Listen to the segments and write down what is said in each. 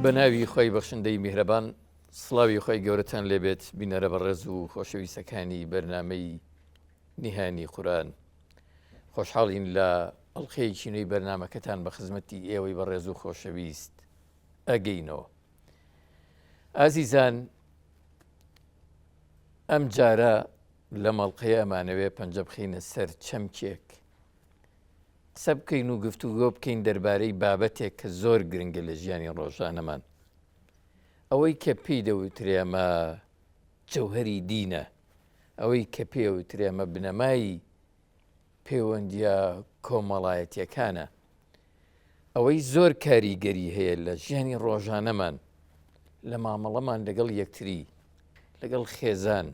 بە ناوی خۆی بەخشندەی میهرەبان سڵاوی خۆی گەورەتان لێبێت بینەرە بەڕێز و خۆشەویستەکانی بەرنمەی نیهانی قورآن خۆشحاڵین لە ئەڵلقەیەکی نوێی بەرنمەکەتان بە خزمەتی ئێوەی بەڕێز و خۆشەویست ئەگەینەوە ئازیزان ئەم جارە لەم ئەڵقەیە ئەمانەوێ پەنجە بخەینە سەر چەمکێک قسە بکەین و گفتوگۆ بکەین دەربارەی بابەتێک کە زۆر گرنگە لە ژیانی ڕۆژانەمان ئەوەی کە پێی دەوترێ ئەمە جەوهری دینە ئەوەی کە پێوترێ ئەمە بنەمای پەیوەندیە کۆمەڵایەتیەکانە ئەوەی زۆر کاریگەری هەیە لە ژیانی ڕۆژانەمان لە مامەڵەمان لەگەڵ یەکتری لەگەڵ خێزان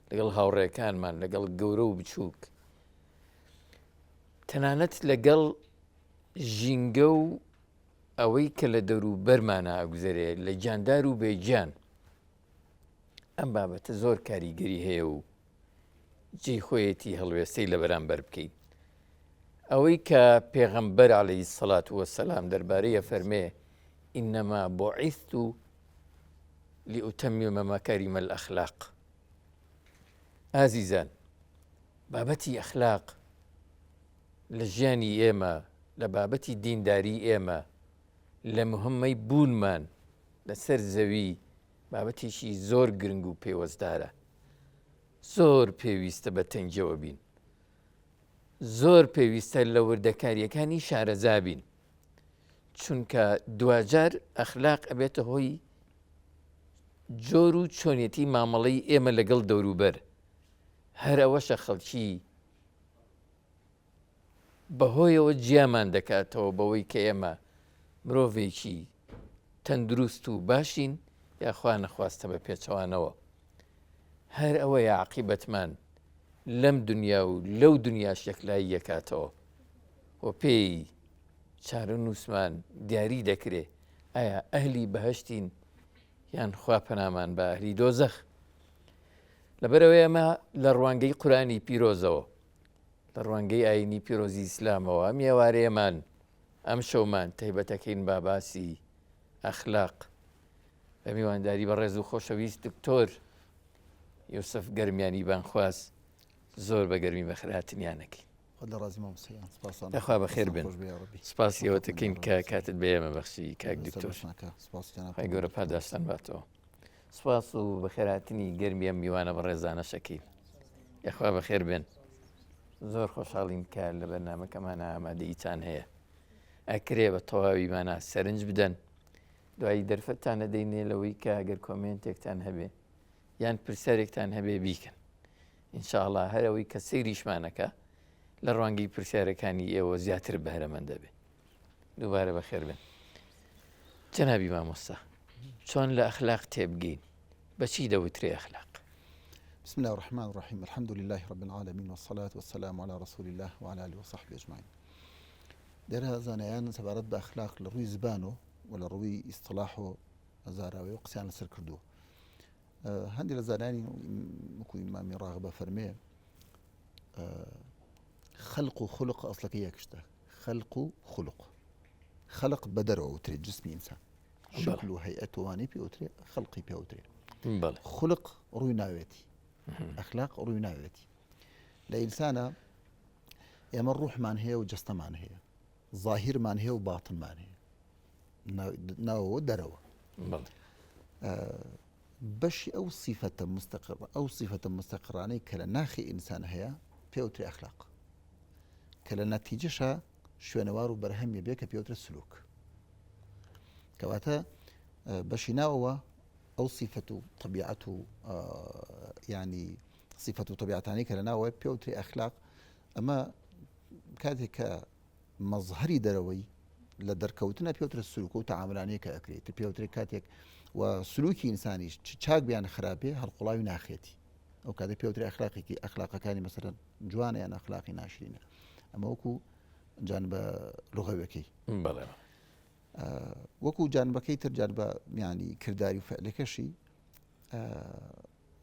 لەگەڵ هاوڕێکانمان لەگەڵ گەورە و بچووک تەنانەت لەگەڵ ژینگە و ئەوەی کە لە دەوروبەرمانە ئەگوزەرێ لە گیاندار و بێگیان ئەم بابەتە زۆر کاریگەری هەیە و جێی خۆیەتی هەڵوێستەی لە بەرامبەر بکەین. ئەوەی کە پێغەمبەر عەلەیهی سەڵات وەسەلام دەربارەی ئەفەرمێ ئینەما بوعیثت لئتمم مەکاریم الأخلاق ئازیزان بابەتی ئەخلاق لە ژیانی ئێمە لە بابەتی دینداری ئێمە لە مهمەی بوونمان لەسەر زەوی بابەتێکی زۆر گرنگ و پەیوەستدارە زۆر پێویستە بە تەنگیەوە بین زۆر پێویستە لە وردەکاریەکانی شارەزا بین چونکە دواجار ئەخلاق ئەبێتە هۆی جۆر و چۆنیەتی مامەڵەی ئێمە لەگەڵ دەوروبەر هەر ئەوەشە خەڵکی بەهۆیەوە جیامان دەکاتەوە بەوەی کە ئێمە مرۆڤێکی تەندروست و باشین یا خوا نەخواستە بە پێچەوانەوە هەر ئەوەیە عقیبەتمان لەم دنیا و لەو دنیاش یەکلایی یەکاتەوە و پێی چارەنووسمان دیاری دەکرێ ئایا ئەهلی بەهشتین یان خوا پەنامان بە ئەهلی دۆزەخ لەبەرەوەی ئەمە لە ڕوانگەی قورانی پیرۆزەوە لە ڕوانگەی ئاینی پیرۆزی ئیسلامەوە ئەم ئێوارەیەمان ئەم شەومان تایبەتەکەین با باسی ئەخلاق بە میوانداری بەڕێز و خۆشەویست دکتۆر یوسف گەرمیانی بانخواز زۆر بە گەرمی بەخێرهاتنیانەکەین دەخوا بەخێر بن سپاسی ئەوە دەکەین کە کاتت بە ئێمە بەخشی کاک دکتۆر خوای گەورە پاداشتان باتەوە سپاس و بەخێراتنی گەرمی ئەم میوانە بەڕێزانەشەکەین یاخوا بەخێر بێن زۆر خۆشحاڵین کە لە بەرنمەکەمانە ئامادەیتان هەیە ئەکرێ بە تەواوی مانا سەرنج بدەن دوایی دەرفەتتان نەدەینێ لەوەی کە ئەگەر کۆمێنتێکتان هەبێ یان پرسیارێکتان هەبێ بیکەن ئینشاءڵا هەر ئەوەی کە سەیریشمانەکە لە ڕوانگەی پرسیارەکانی ئێوە زیاتر بەهرەمەند دەبێ دووبارە بەخێر بن جەنابی مامۆستا چۆن لە ئەخلاق تێبگەین بەچی دەوترێ ئەخلاق بسم الله الرحمن الرحيم الحمد لله رب العالمين والصلاة والسلام على رسول الله وعلى آله وصحبه أجمعين لێرە زانایان سەبارەت بە ئەخلاق لە ڕووی زبان و و لە ڕووی ئیسڵاح و زاراوی و قسەیان لەسەر کردووە هەندێک لە زانانی وەکو ئیمامی ڕاغبە فەرمێ خەلق و خلق ئەسڵەکە یەکشتە خەلق و خلق خەلق بە دەرەوە وترێ جسمی ئینسان شکل و هەیئەتوانی پێوترێ خەڵقی پێوترێ خلق ڕووی ناوێتی ئەخلاق ڕووی ناوێتی لە ئینسانە ئێمە ڕوحمان هەیە و جەستەمان هەیە ظاهیرمان هەیە و باتنمان هەیە ناوەوە دەرەوە بەشی ئەو سیفەتە مستەقڕ ئەو سیفەتە مستەقڕانەی کە لە ناخی ئینسان هەیە پێوتری ئەخلاق کە لە نەتیجەشە شوێنەوار و بەرهەمی بێ کە پێوترە سلوک کەواتە بەشی ناوەوە ئەو سیفەت و طبیعەت و ینی سیفەت و طبیعەتانی کە لە ناوەوە پێوتری ئەخلاق ئەمە کاتێک کە مەزهەری دەرەوەی لە دەرکەوتنە پێوترە سلوک و تەعاملانەیە کە ئەکرێت پێوترێت کاتێک و سلوکی ئینسانیش چ چاک بیان خراپێ هەڵقوڵاوی ناخێتی ئەو کاتە پێوترێ ئەخلاقێکی ئەخلاقەکانی مەسەرەن جوانە یان ئەخلاقی ناشرینە ئەمە وەکو جان بە لغەوەکەی بەڵێ وەکو جانبەکەی تر جان بە میانی کرداری و فعلەکەشی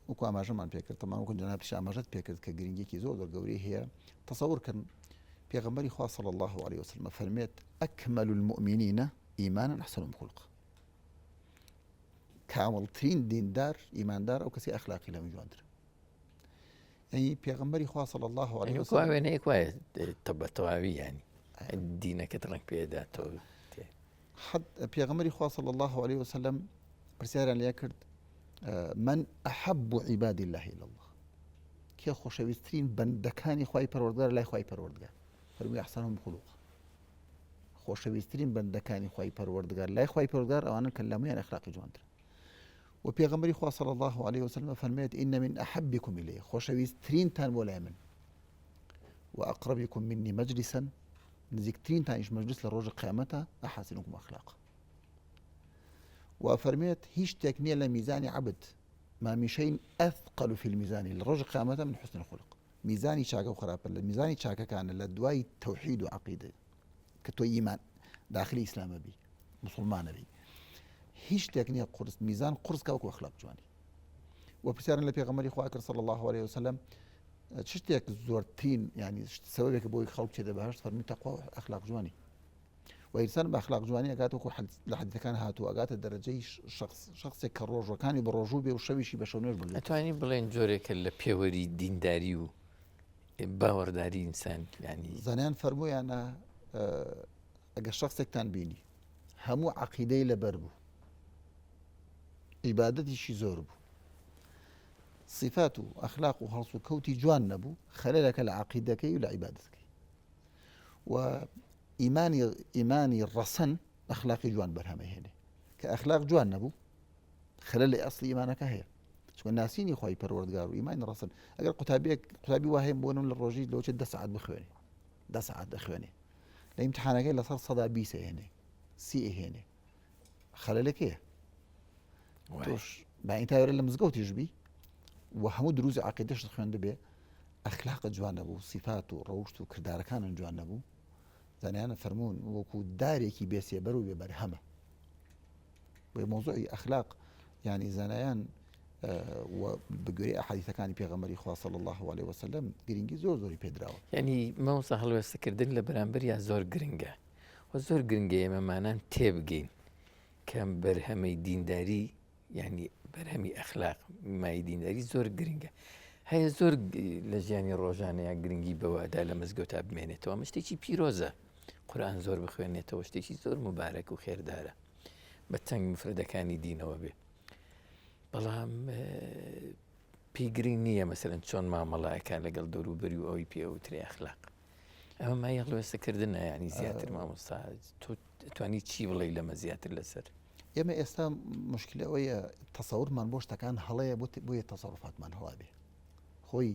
وەکو ئاماژەمان پێکرد تەمان وەکو جەنابتیش ئاماژەت پێکرد کە گرنگیەکی زۆر زۆر گەورەی هەیە تەسەور کەن پێغەمبەری خوا صلی الله علیه وسلم فەرمێت اکمل المؤمنین ایمانا احسنهم خلقا. کامڵترین دیندار ئیماندار ئەو کەسی ئەخلاقی لەم جوانتر ئەی پێغمبەری خوا صلی الله عليه وسلم وێنەیەک وایە بە تەواوی ینی دینەکەت ڕەنگ پێداتەوە پێغمبەری خوا صلی الله عليه وسلم پرسیاران لێ کرد من أحب عباد الله إلى الله کێ خۆشەویستترین بەندەکانی خوای پەروەردگار لای خوای پەروەردگار فەرمووی احسنهم خلقا خۆشەویستترین بەندەکانی خوای پەروەردگار لای خوای پەروەردگار ئەوانن کە لەمویان ئەخلاقی جوانترە و پێغەمبەری خوا صلی الله علیه وسلم فەرمێت ان من احبکم الی خۆشەویستترینتان بۆ لای من و اقربکم منی مجلسا نزیکترینتانیش مەجلس لە ڕۆژی قیامەتە احسنکم اخلاقا و فەرمێت هیچ شتێک نییە لە میزانی عەبد ما من شيء اثقل في الميزان لە ڕۆژی قیامەتە من حسن الخلق میزانی چاکە و خراپە لە میزانی چاکەکانە لە دوای تەوحید و عقیدە کە تۆ ئیمان داخلی ئیسلامە بی مسلمانە بی هیچ شتێک نییە قورس میزان قورس کاوکو ئەخلاق جوانی و پرسیارن لە پێغەمبەری خوا کرد صلی الله عليه وسلم چ شتێک زۆرترین ینی سەبەبێکە بۆی خەڵک چێتە بەهشت فەرمی تەقوا و ئەخلاق جوانی و ئینسان بە ئەخلاق جوانی ئەگات وەکو لە حەدیثەکان هاتووە ئەگاتە دەرەجەی شخص شخصێک کە ڕۆژەکانی بە ڕۆژوو بێ و شەویشی بە شەو نوێژ بگرێت. ئەتوانین بڵێن جۆرێکە لە پێوەری دینداری و باوەڕداری ئینسان یانی. زانایان فەرموویانە ئەگەر شخصێکتان بینی هەموو عەقیدەی لەبەر بوو عیبادەتیشی زۆر بوو صفات و ئەخلاق و هەڵس و کەوتی جوان نەبوو خەلەلەکە لە عەقیدەکەی و لە عیبادەتەکەی و ئیمانی ئیمانی ڕەسەن ئەخلاقی جوان بەرهەمەهێنێ کە ئەخلاق جوان نەبوو خلل لە ئەسلی ئیمانەکە هەیە چونکە ناسینی خی پەروەردگار و ئیمانی ڕەسن ئەگەر قوتابیەک قوتابی وا هەیە بۆنم لە ڕۆژی لەوچێت دە سەعات بخوێنێ دە سەعات دەخوێنێ لە ئیمتحانەکەی لەسەر سەدا بیسە هێنێ سی هێنێ خەلەلەکەیە تۆش باین تاوێرە لە مزگەوتیش بی و هەموو دروزی عقیدەشت خوێندبێ ئەخلاقت جوان نەبوو، سیفات و ڕەوشت و کردارەکانت جوان نەبوو، زانایانە فەرموون وەکو دارێکی بێ سێبەر و بێ بەرهەمە. بۆیە مەوزوعی ئەخلاق یعنی زانایان و بەگوێرەی ئەحادیثەکانی پێغەمبەری خوا صلی الله علیه وسلم گرنگی زۆر زۆری پێدراوە. یعنی مامۆستا هەڵوێستەکردن لە بەرامبەریا زۆر گرنگە و زۆر گرنگە ئێمەمانان تێبگەین کە بەرهەمەی دینداری یانی بەرهەمی ئەخلاق مای دینداری زۆر گرنگە هەیە زۆر لە ژیانی ڕۆژانەیە گرنگی بەوەدا لە مزگەوتا بمێنێتەوە ئەمە شتێکی پیرۆزە قورآن زۆر بخوێنێتەوە شتێکی زۆر مبارەک و خێردارە بە چەنگ مفرەدەکانی دینەوە بێ بەڵام پێی گرنگ نییە مەسەرەن چۆن مامەڵەکە لەگەڵ دەوروبەری و ئەوەی پێوترێ ئەخلاق ئەمە مای هەڵوێستەکردنە ینی زیاتر مامۆستا تۆ توانی چی بڵێ لەمە زیاتر لەسەر ئێمە ئێستا مشکلە ئەوەیە تەسەورمان بۆ شتەکان هەڵەیە بۆ بۆیە تەسەڕفاتمان هەڵا بێ خۆی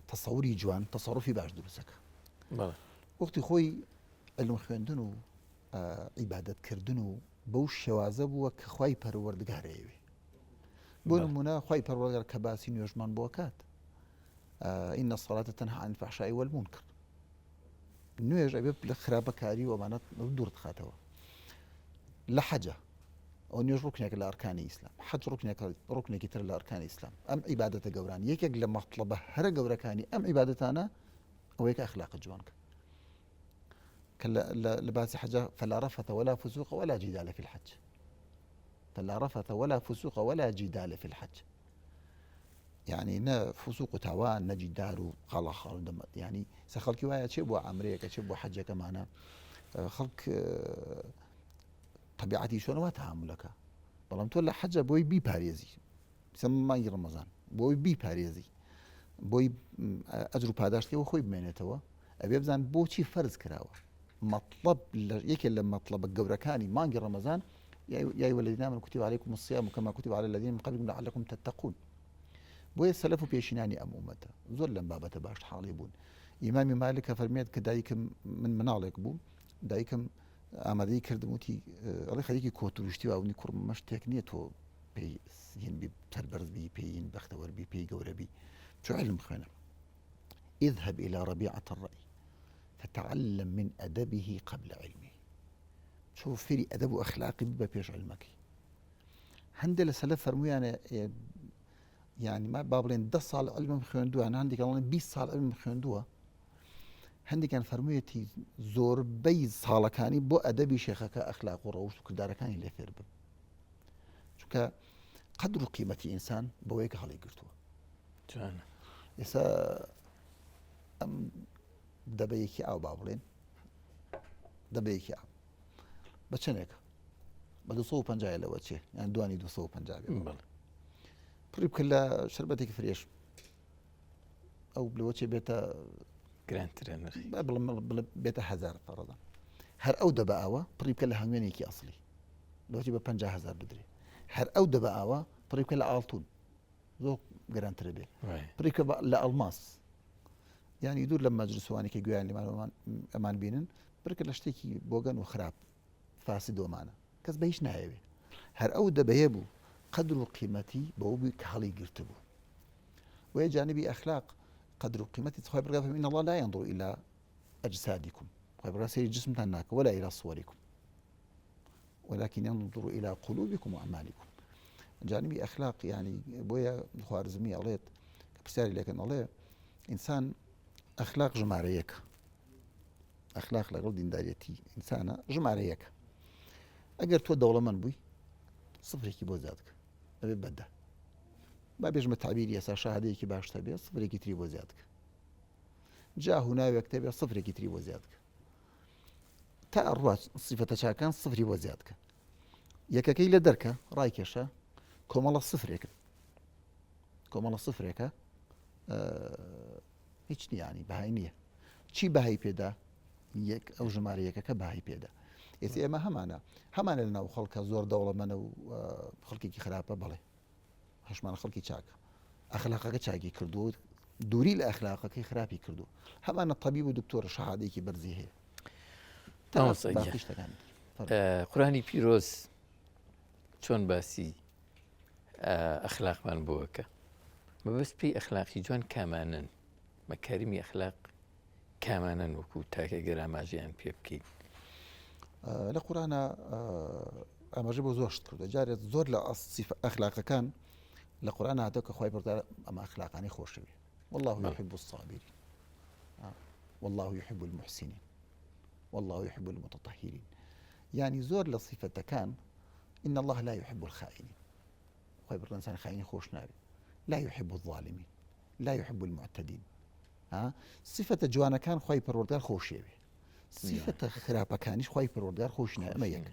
تەسەوری جوان تەسەڕفی باش دروستەکە وەختی خۆی علم خوێندن و عیبادەتکردن و بەو شێوازە بووە کە خوای پەروەردگارەیەوێ بۆ نمونە خوای پەروەردگار کە باسی نوێژمان بۆ کات إن الصلاة تنهى عن الفحشاء والمنكر نوێژ ئەبێ لە خراپەکاری و ئەمانە دوور بخاتەوە لە حەجە ئەو نوێژ ڕکنێکە لە ئەرکانی ئیسلام حەج ڕکنێکە ڕکنێکی تر لە ئەرکانی ئیسلام ئەم عیبادەتە گەوران یەکێک لە مەطلبە هەرە گەورەکانی ئەم عیبادەتانە ئەوەیە کە ئەخلاقە جوانکە کە لە باسی حەجە فلا رفث ولا فسوق ولا جدال في الحج فلا رفث ولا فسوق ولا جدال في الحج یعنی نە فسوق و تاوان نە جیدار و خاڵا خاڵ دەمەت یعنی سە خەڵکی وایە چێ بۆ ئەمرەیەکە چێ بۆ حەجەکەمانە خەڵک طبیعەتی شۆنەوە تەعاملەکە بەڵام تۆ لە حەجە بۆی بیپارێزی سەم مانگی ڕەمەزان بۆی بیپارێزی بۆی ئەجر و پاداشتەوە خۆی بمێنێتەوە ئەبێ بزان بۆچی فەرز کراوە مەطلب یەکێ لە مەطلبە گەورەکانی مانگی ڕەمەزان يا أيها الذين آمنوا كتب عليكم الصيام كما كتب على الذين من قبلكم لعلكم تتقون بۆیە سەلەف و پێشینانی ئەم ئومەتە زۆر لەم بابەتە باش حاڵی بوون ئیمامی مالک کە فەرمێت کە دایکم من مناڵێک بوو دایکم ئامادەی کردم وتی ئەڵێ خەریکی کۆتروشتی واونی کوڕم مە شتێک نییە تۆ پێی هین بی سەربەرز بی پێین بەختەوەر بی پێی گەورە بی چۆ علم بخوێنە اذهب إلى ربيعة الرأي فتعلم من أدبه قبل علمه چۆ فێری ئەدەب و ئەخلاقی ببە پێش علمەکەی هەندێک لە سەلەف فەرموویانە یعنی ما با بڵێن ده ساڵ علمم خوێندووە هەندێک ئەڵێن 20 ساڵ علمم خوێندووە هەندێکیان فەرموویەتی زۆربەی ساڵەکانی بۆ ئەدەبی شێخەکە ئەخلاق و ڕەوشت و کردارەکانی لێ فێر بم چونکە. قەدر و قیمەتی ئینسان بەوەیە کە هەڵی گرتووە. ئێستا ئەم دەبەیەکی ئاو با بڵێن دەبەیەکی ئاو بە چەندێکە بە 250 لەوە چێ یان دوانی 250 بێ پڕی بکە لە شربەتێکی فرێش ئەو لەوە چێ بێتە گرانترە بێتە هزار فەڕەدا هەر ئەو دەبە ئاوە پڕی بکە لە هەنگوێنێکی ئەسلی لۆچی بە 500هزار بدرێ هەر ئەو دەبە ئاوە پڕی بکە لە ئاڵتون زۆر گرانترە بێ پڕی بکە لە ئەڵماس یانی دوور لە مەجلسوانی کە گویان لێمان ئەمان بینن پرکە لە شتێکی بۆگەن و خراپ فاسی دۆمانە کەس بە هیچ نایەوێ هەر ئەو دەبەیە بوو قەدر و قیمەتی بەوە بووی کە هەڵی گرتبوو وەیە جانبی ئەخلاق قەدر و قیمەتی خی بڕگا فەرمی الله لا ينظر إلى أجسادكم خی بڕگا سەیری جسمتان ناکە ولا إلى صوركم ولكن ينظر إلى قلوبكم وأعمالكم جانبی ئەخلاق ینی بۆیە خوارزمی ئەڵێت کە پرسیاری لەکەن ئەڵێ ئینسان ئەخلاق ژمارە یەکە ئەخلاق لەگەڵ دینداریەتی ئینسانە ژمارە یەکە ئەگەر تۆ دەوڵەمەند بووی سفرێکی بۆ زیاد بکە ئەبێ بەدە با بێژمە تعبیری ئێستا شەهادەیەکی باشتە بێ سفرێکی تری بۆ زیاد بکە جا هوناوێک تەبێ سفرێکی تری بۆ زیاد بکە تا ئەڕوا سیفەتە چاکان سفری بۆ زیاد کە یەکەکەی لە دەرکە ڕایکێشە کۆمەڵە سفرێکن کۆمەڵە سفرێکە هیچ نیانی بەهای نییە چی بەهای پێدا یەک ئەو ژمارە یەکەکە بەهای پێدا ئێستا ئێمە هەمانە هەمانە لە ناو خەڵکە زۆر دەوڵەمەنە و خەڵکێکی خراپە بڵێ هەشمان خەڵکی چاکە ئەخلاقەکە چاکی کردووە دووری لە ئەخلاقەکەی خراپی کردو هەمانە طبیب و دکتۆر شەهادێکی بەرزی هەیە قورانی پیرۆز چۆن باسی ئەخلاقمان بۆکە مەبەست پێی ئەخلاقی جوان کامانن مەکارمی ئەخلاق کامانەن وەکو تاکە گەر ئاماژەیان پێ بکەیت؟ لە قورئانا ئاماژە بۆ زۆر شت کردووە جارێت زۆر لە سیفە ئەخلاقەکان لە قورئان هاتووە کە خوای پەروەردگار ئەمە ئەخلاقانی خۆشەوێ والله يحب الصابرين والله يحب المحسنين والله يحب المتطهرين يعني زۆر لە صفەتەکان إن الله لا يحب الخائنين خوای پەروەردگار ئینسانی خائینی خۆش ناوێت لا يحب الظالمين لا يحب المعتدين ها سیفەتە جوانەکان خوای پەروەردگار خۆشیەوێ سیفەتە خراپەکانیش خوای پەروەردگار خۆش ناوێ ئەمە یەک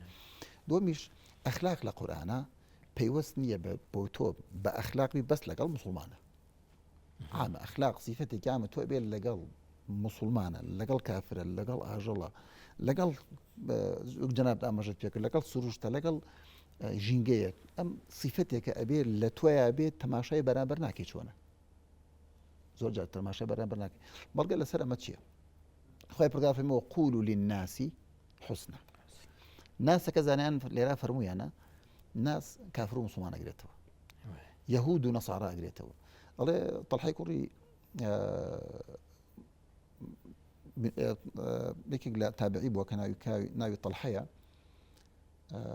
دووەمیش ئەخلاق لە قورئانە پەیوەست نییە بە بۆ تۆ بە ئەخلاقی بەس لەگەڵ مسلمانە عامە ئەخلاق سیفەتێکی عامە تۆ بێت لەگەڵ مسلمانە لەگەڵ کافرە لەگەڵ ئاژەڵە لەگەڵ جەناب ئاماژەت پێکرد لەگەڵ سروشتە لەگەڵ ژینگەیەک ئەم سیفەتێکە ئەبێ لە تۆیا بێت تەماشای بەرامبەر ناکەی چۆنە زۆر جار تەماشای بەرامبەر ناکەی بەڵگە لەسەر ئەمە چییە خی پرگار فەرمووە قول للناس حسنا ناسەکە زانیان لێرە فەرموویانە ناس کافر و مسلمان ئەگرێتەوە یەهود و نەسارا ئەگرێتەوە ئەڵێ تەڵحی کوڕی یەکێک لە تابعی بووە کە ناوی ناوی تەڵحەیە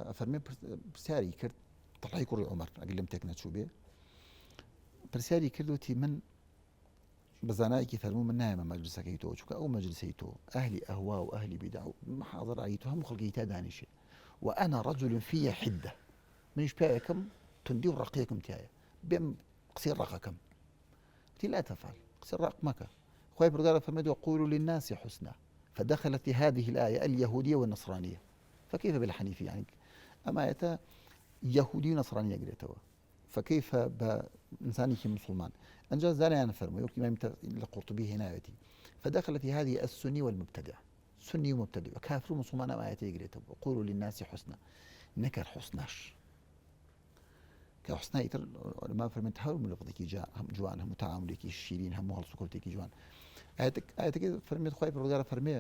ئەفەرمێ پرسیاری کرد تەڵحی کوڕی عمر ئەگەر لەم تێک نەچوو بێ پرسیاری کرد وتی من بە زانایەکی فەرموو من نایەمە مەجلسەکەی تۆ چونکە ئەو مەجلسەی تۆ ئەهلی ئەهوا و ئەهلی بیدع و محاضرایی تۆ هەموو خەڵکی تا دانیشێ و ئەنا ڕەجل فیە حدە منیش پیاوێکم توندی و ڕقێکم تایە بێم قسەی ڕقەکەم وتی لا تفعل قسەی ڕق مەکە خوای پەروەردگار فەرموێت وقولوا للناس حسنا فدخلت في هذه الآية اليهودية والنصرانية فكيف بالحنيفية يعني ئەم ئاەتە یهودی و نەصرانی ئەگرێتەوە فكيف بە ئینسانێکی مسلمان ئەنجا زانایان فەرمووی وەک ئیمام لە قورتوبی هێناوێتی فدخل في هذه السني والمبتدع سني ومبتدع كافر ومسلمان ئەم ئاەتە یگرێتەوە قولوا للناس حسنا نەکەر حسناش کە حسنا ئیتر علماء فەرمێن هەر ملفظێکی جا هەم جوان هەموو تعاملێکی شیرین هەموو هەڵسوکەوتێکی جوان ئاەتەکە فەرمێت خوای پەروەردگار فەرمێ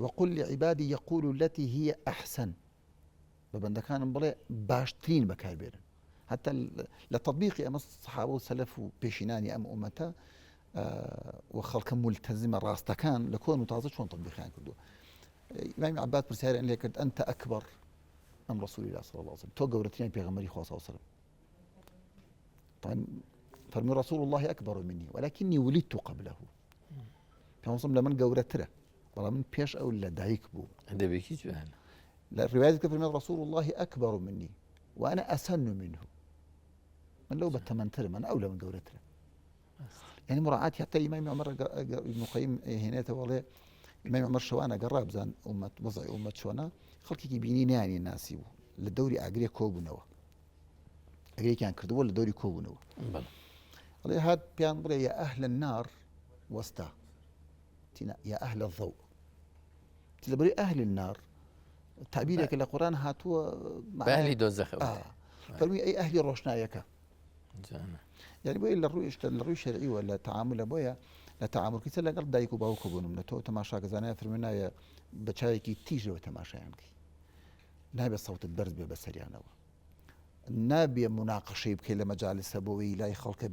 وقل لعبادي يقولوا التي هي أحسن بە بەندەکانم بڵێ باشترین بەکاربێنن حتا لە تطبیقی ئەمە سەحابە و سەلەف و پێشینانی ئەم ئومەتە و خەڵکە ملتەزمە ڕاستەکان لە کۆن و تازە چۆن تطبیقیان کردووە ئیمامی عباد پرسیاریان لێ کرد ئەنتە ئەکبەر ئەم ڕسولی الله صلی الله علیه وسلم تۆ گەورەترین پێغەمبەری خوا صلی الله علیه وسلم فەرمی رسول الله أكبر مني ولكني ولدت قبله پێغەمبەر لە من گەورەترە بەڵام من پێش ئەو لە دایک بوو ئەدەبێکی جوانە لە ڕوايەت کە فەرمی رسول الله أكبر مني وأنا أسن منه. من لەو بە تەمەنترم من ئەو لە من گەورەترە یعنی مراعاتی حتی ئیمامی عمر ابن قیم هێنێتەوە ئەڵێ ئیمامی عمر شەوانە گەڕا بزان ئومەت وەزعی ئومەت چۆنە خەڵکێکی بینی نیانی ناسی بوو لە دەوری ئاگرێ کۆبوونەوە ئەگرێکیان کردبوو لە دەوری کۆبوونەوە ئەڵێ هات پیان بڵێ یا ئەهل النار وەستا تینا یا ئەهل الضوء لەبەری ئەهل النار تعبیرێکە لە قورآن هاتووە ئەهلی دۆزەخە فەرمی ئەی ئەهلی ڕۆشنایەکە یعنی بۆیە لە ڕووی شتە لە ڕووی شەرعیوە لە تعاملە بۆیە لە تعاملکردن لەگەڵ دایک و باوک بوونم لە تۆ تەماشاکە زانای فەرمی ناوێ بە چاوێکی تیژەوە تەماشایان بکەی نابێت سەوتت بەرز بێ بەسەریانەوە نابێ مناقەشەی بکەی لە مەجالسە بۆی لای خەڵکە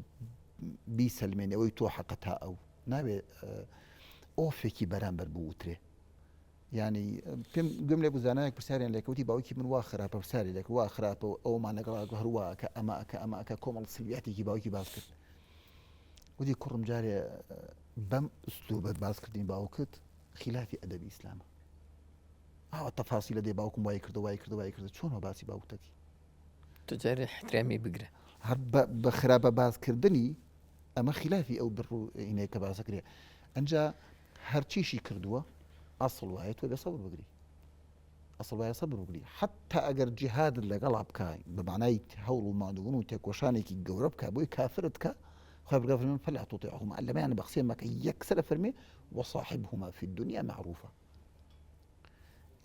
بیسەلمێنەوەی تۆ حەقە تا ئەو نابێ ئۆفێکی بەرامبەر بوترێ یانی پێم گوێم لێ بوو زانایەک پرسیاریان لێکەوتی باوکی من وا خراپە پرسیاری لێک وا خراپە و ئەومان لەگەڵ هەروە کە ئەمە کە ئەمە کە کۆمەڵ سلبیاتێکی باوکی باس کرد وتی کوڕم جارێ بەم ئوسلوبەت باسکردنی باوکت خلافی ئەدەبی ئیسلامە ئاوا تەفاسی لە دێ باوکم وای کردو وای کردو وای کرد چۆن باسی باوکتەکی تو جارێ احترامی بگرە هەر بە خراپە باسکردنی ئەمە خلافی ئەو بڕ و ئینەیە کە باسەکرێ ئەجا هەرچیشی کردووە ئەسڵ وایە تۆ بێ سەبر بگری ئەسڵ وایە سەبر بگری حتا ئەگەر جیهادت لەگەڵا بکە بە معنای هەوڵ و ماندووبوون و تێکۆشانێکی گەورە بکە بۆی کافرت کە خی بگە فەرمێ فلا تطيعهما لەمەیان بە قسەی مەکە یەکسەر فەرمێ وصاحبهما في الدنيا معروفا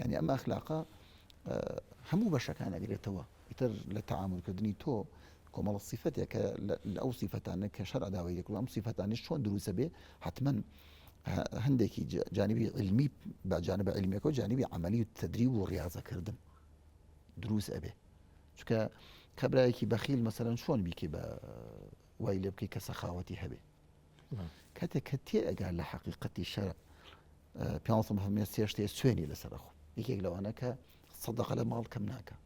یعنی ئەم ئەخلاقە هەموو بەشەکان ئەگرێتەوە ئیتر لە تەعامولکردنی تۆ کۆمەڵە سیفەتێکە لە ئەو سیفەتانە کە شەرع داوای لێکردووە ئەم سیفەتانیش چۆن دروستە بێ حتمما هەندێکی جانبی علمی بە جانبە علمیەکە و جانبی عملی و تدریب و ڕاضەکردن دروست ئەبێ چونکە کابراایەکی بەخیل مەسەرەن چۆن بیکەی بە وای لێ بکەی کە سەخاوەتی هەبێ کاتێک کە تێ ئەگا لە حەقیقەتی شەرع پێ فەرمێ سێ شتێ سوێنی لەسەر خۆ یەکێک لەوانە کە سەدەقە لە ماڵ کەم ناکە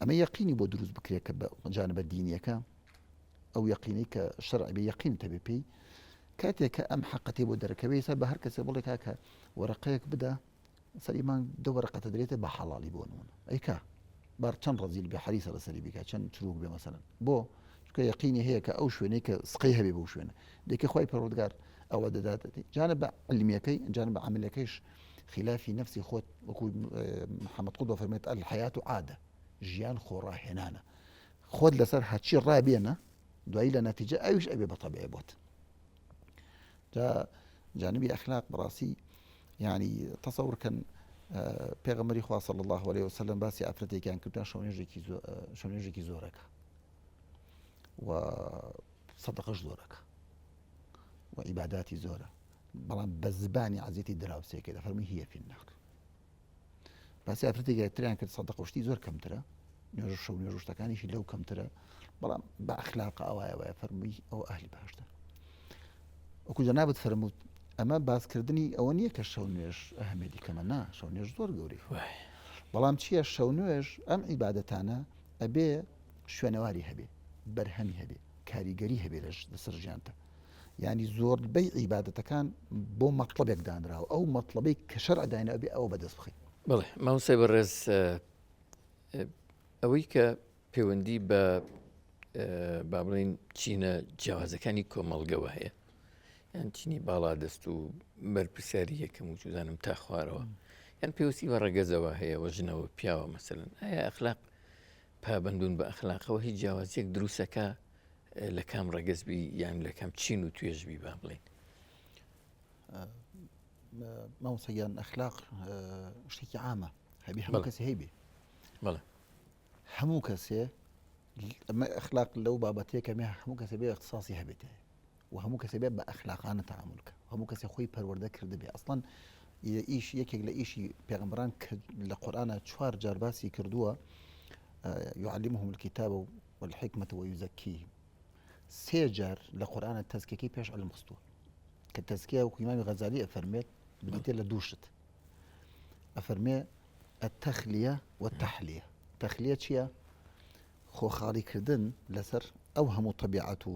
ئەمە یەقینی بۆ دروست بکرێت کە بە جانبە دینیەکە ئەو یەقینەی کە شەرع بێ یەقین تەبێ پێی کاتێک کە ئەم حەقەتی بۆ دەرەکەوێت ئێستا بە هەر کەسێ بڵێ کاکە وەرەقەیەک بدە سەری مانگ دە وەرەقەتە درێتە بە حەڵاڵی بۆ نمونە ئەیکا بار چەند ڕەزیل بێ حەریسە لەسەری بیکا چەند چروک بێ مەسەلەن بۆ چونکە یەقینی هەیە کە ئەو شوێنەی کە سقەی هەبێ بەو شوێنە دێکە خوای پەروەردگار ئەوە دەدات جانە بە علمیەکەی جانە بە عملەکەیش خلافی نفسی خۆت وەکو محەممەد قوتب فەرمێت الحیات عادە ژیان خۆڕاهێنانە خۆت لەسەر هەرچی ڕابێنە دوایی لە نەتیجە ئەویش ئەبێ بە تەبیعی بۆت جا جانبی ئەخلاق بەڕاستی یعنی تەسەور کەن پێغەمبەری خوا صلی الله علیه وسلم باسی ئافرەتێکیان کردن شەونێژێکی شەونێژێکی زۆرەکە و سەدەقەش زۆرەکە و عیباداتی زۆرە بەڵام بە زبانی عزیەتی دراوسێکە دەفەرمی هیە فی النار باسی ئافرەتێکی تریان کرد سەدەقە و شتی زۆر کەمترە نوێژ و شەو نوێژ و شتەکانیشی لەو کەمترە بەڵام بە ئەخلاق ئەوایە وایە فەرمووی ئەو ئەهلی بەهەشتە وەکو جەنابت فەرمووت ئەمە باسکردنی ئەوە نییە کە شەو نوێژ ئەهمێتی کەمە نا شەو نوێژ زۆر گەورەی بەڵام چییە شەو نوێژ ئەم عیبادەتانە ئەبێ شوێنەواری هەبێ بەرهەمی هەبێ کاریگەری هەبێ لەسەر ژیانتە یانی زۆربەی عیبادەتەکان بۆ مەتڵەبێک دانراوە ئەو مەتڵەبەی کە شەرع دایناوە ئەبێ ئەوە بەدەست بخەین. بەڵێ مامۆستای بەڕێز ئەوەی کە پەیوەندی بە با بڵین چینە جیاوازەکانی کۆمەڵگەوە هەیە یان چینی باڵا دەست و بەرپرسیاری یەکەم و چزانم تا خوارەوە یان پێویستی بە ڕەگەزەوە هەیە وە ژنەوە پیاوە مەسەن ئایا ئەخلاق پابندون بە ئەخلاقەوە هیچ جیاوازیەک دروستەکە لە کام ڕەگەز بی یان لە کام چین و توێژ بی با بڵێین؟ مامۆستا گیان ئەخلاق شتێکی عامە هەبی هەموو کەسی هەیبێ بەڵێ هەموو کەسێ ئەمە ئەخلاق لەو بابەتەیە کە هەموو کەسێ بێ اختصاصی هەبێت و هەموو کەسێ بێ بە ئەخلاقانە تعامل کە هەموو کەسێ خۆی پەروەردە کردبێ ئەسڵەن ئیش یەکێک لە ئیشی پێغەمبەران کە لە قورئانە چوار جار باسی کردووە يعلمهم الكتاب والحکمة ویزکیهم سێ جار لە قورئانە تەزکیەکەی پێش علم خستووە کە تەزکیە وەکو ئیمامی غەزالی ئەفەرمێت بریتیە لە دوو شت ئەفەرمێ التخلیە والتحلیە تەخلیە چییە؟ خۆخاڵیکردن لەسەر ئەو هەموو طبیعەت و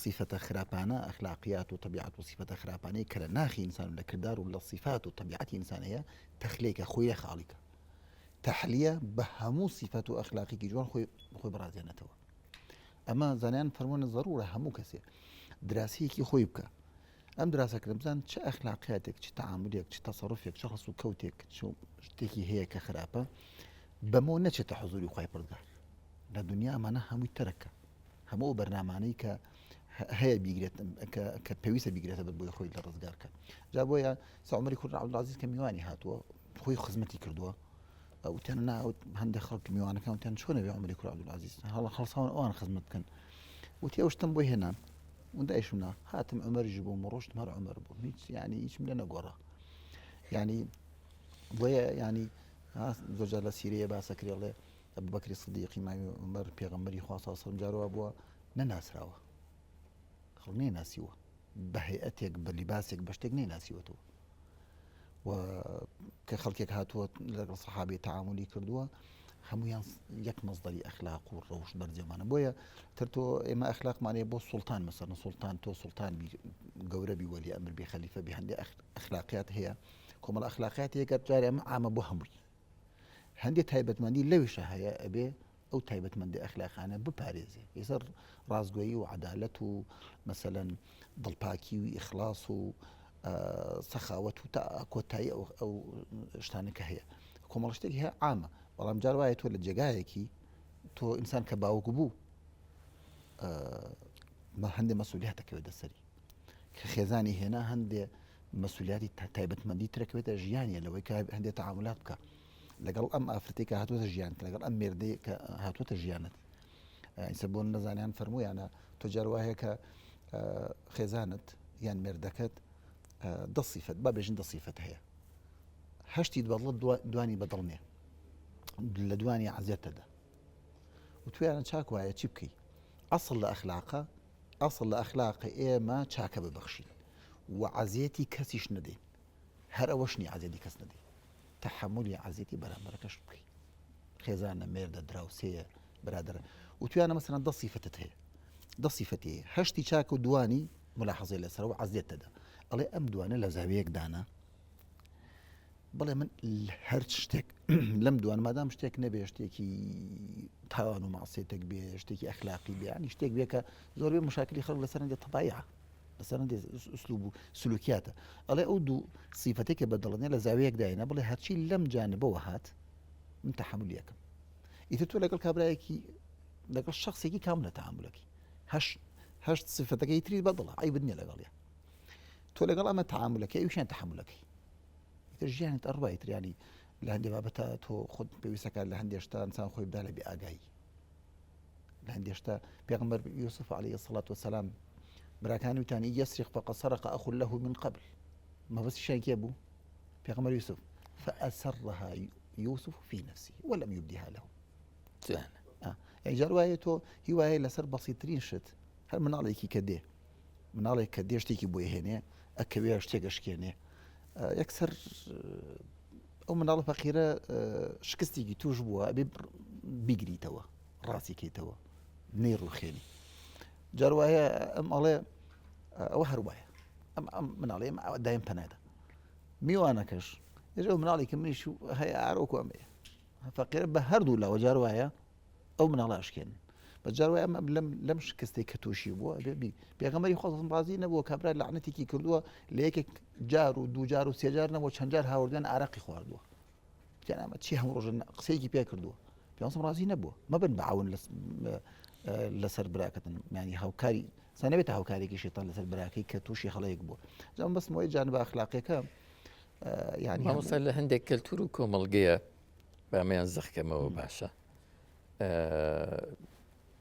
سیفەتە خراپانە ئەخلاقیات و طبیعەت و سیفەتە خراپانەی کە لە ناخی ئینسان لە کردار و لە سیفات و طبیعەتی ئینسان هەیە تەخلێکە خۆی لێ خاڵیکە تەحلیە بە هەموو سیفەت و ئەخلاقێکی جوان خۆی خۆی بڕازێنێتەوە. ئەمە زانیان فەرمونە زەرورە هەموو کەسێ دراسەیەکی خۆی بکە ئەم دراسەکردن بزان چ ئەخلاقیاتێک چ تعاملێک چ تەسەڕفێک چ هەڵس و کەوتێک چ شتێکی هەیە کە خراپە بەمەوە نەچێتە حزوری خوای پڕگار لە دنیا ئەمانە هەمووی تەرەکە هەموو ئەو بەرنامانەی کە هەیە بیگرێت کە پێویستە بیگرێتە بەر بۆی خۆی لە ڕزگارکە جا بۆیە سەعمەری کوڕ عەبدولعەزیز کە میوانی هاتووە خۆی خزمەتی کردووە وتیان نا هەندێک خەڵک میوانەکان وتیان چۆنە بێ عمری کوڕ عەبدولعەزیز هەڵ هەڵساون ئەوان خزمەت بکەن وتی ئەو شتم بۆی هێنان وندایشم نا هاتم عمەریش بووم و ڕۆشتم هەر عمەر بووم هیچ ینی هیچم لە نەگۆڕا ینی بۆیە ینی زۆرجار لە سیرەیە باسەکرێڵێ ئەبوبەکری سدیقی مامی عومەر پێغەمبەری خوا صلی الله جار وا بووە نەناسراوە خەڵک نەیناسیوە بە هەیئەتێک بە لیباسێک بە شتێک نەیناسیوەتەوە و کە خەڵکێک هاتووە لەگەڵ سەحابی تەعاملی کردووە هەمویان یەک مەزدەری ئەخلاق و ڕەوش بەرزێمانە بۆیە تر تۆ ئێمە ئەخلاقمانەیە بۆ سوڵتان مەسەن سوڵتان تۆ سوڵتان گەورە بی وەلی ئەمر بی خەلیفە بی هەندێک ئەخلاقیات هەیە کۆمەڵ ئەخلاقیات هەیە جارێ ئەمە عامە بۆ هەمووی هەندێ تایبەتمەندی لەویشە هەیە ئەبێ ئەو تایبەتمەندی ئەخلاقانە بپارێزێ ئێستا ڕاستگۆیی و عەدالەت و مەسەلەن دڵپاکی و ئیخلاص و سەخاوەت و تا کۆتایی ئەو ئەو شتانە کە هەیە کۆمەڵ شتێک هەیە عامە بەڵام جار وایە تۆ لە جێگایەکی تۆ ئینسان کە باوک بوو هەندێک مەسولیات دەکەوێت دەسەری کە خێزانی هێنا هەندێ مەسولیاتی تایبەتمەندی ترەکەوێتە ژیانیە لەوەی کە هەندێک تەعاملات بکە لەگەڵ ئەم ئافرەتێک کە هاتووەتە ژیانت لەگەڵ ئەم مێردەی کە هاتووەتە ژیانت ئیسە بۆن نەزانیان فەرموویانە تۆ جار وایە کە خێزانت یان مێردەکەت دە سیفەت با بێژن دە سیفەت هەیە هەشتی بەڵە دوانی بەدڵ نییە لە دوانی عزیەتەدا و تویانە چاک وایە چی بکەی ئەسڵ لە ئەخلاقە ئەسڵ لە ئەخلاقە ئێمە چاکە ببەخشین و عەزێتی کەسیش نەدەین هەر ئەوەش نیە عەزێتی کەس نەدەین تەحەمولی عەزێتی بەرامبەرەکەش بکەی خێزانە مێردە دراوسێیە برادەرە وتویانە مەسەلەن دە سیفەتت هەیە دە سیفەتی هەیە هەشتی چاک و دوانی ملاحەزەی لەسەرەوە عەزێت دەدا ئەڵێ ئەم دوانە لە زاویەک دانا بڵێ من هەر شتێک لەم دوان مادام شتێک نەبێ شتێکی تاوان و ماسێتێک بێ شتێکی ئەخلاقی بیانی شتێک بێ کە زۆربەی مشاکلی خەڵک لەسەر هەندێک تەبایع لەسەر هەندێک ئوسلوب و سلوکیاتە ئەڵێ ئەو دوو سیفەتێک کە بەدڵنیە لە زاویەک داینا بڵێ هەرچی لەم جانبەوە هات من تەحملی یەکەم ئیتر تۆ لەگەڵ کابراایەکی لەگەڵ شخصێکی کام لە تەعاملەکەی هەش هەشت سیفەتەکەی تری بەدڵە عیبت نییە لەگەڵیە تۆ لەگەڵ ئەمە تەعاملەکەی ئەویشیان تەحملەکەی ئیتر ژیانت ئەڕوا ئیتر ینی لە هەندێ بابەتە تۆ خۆت پێویستەکە لە هەندێ شتا ئینسان خۆی بدا لە بێ ئاگایی لە هەندێ شتا پێغەمبەر یوسف علیه الصلاة والسلام براکانی وتانی یسرق فقد سرق أخ له من قبل مەبەستیشیان کێ بوو پێغەمبەر یوسف فأسرها يوسف في نفسه ولم يبدها له یعنی جار وایە تۆ هیوایە لەسەر بەسیترین شت هەر مناڵێکی کە دێ مناڵێک کە دێ شتێکی بۆ هێنێ ئەکەوێ شتێک ئەشکێنێ یەکسەر ئەو مناڵە فەقیرە شکستێکی توش بووە ئەبێ بیگریتەوە ڕاستی کەیتەوە نەی ڕوخێنی جار وایە ئەم ئەڵێ ئەوە هەر وایە ئەم ئەم مناڵی ئەم دایم پەنادا میوانەکەش ئێژ ئەو مناڵی کە منیش هەیە ئارۆکو ئەمەیە فەقیرە بە هەردوو لاوە جار وایە ئەو مناڵە ئەشکێنن بە جار وایە ئەمە لەم لەم شکستێک کە تووشی بووە ئەبێ بی پێغەمبەری خوا صلی ڕازی نەبووە کابرا لەعنەتێکی کردووە لە یەکێک جار و دوو جار و سێ جار نەبووە چەند جار هاوردیان ئارەقی خواردووە جان ئەمە چی هەموو ڕۆژە قسەیەکی پێ کردووە پێغەمبەر ڕازی نەبووە مەبن بە عەون لەسەر براکەتن ینی هاوکاری سانەبێتە هاوکارێکی شێتان لەسەر براکەی کە تووشی هەڵەیەک بووە جام بەسمەوەی جانبە ئەخلاقیەکە یعنی مامۆستا لە هەندێک کەلتور و کۆمەڵگەیە بامیان زەخکەمەوە باشە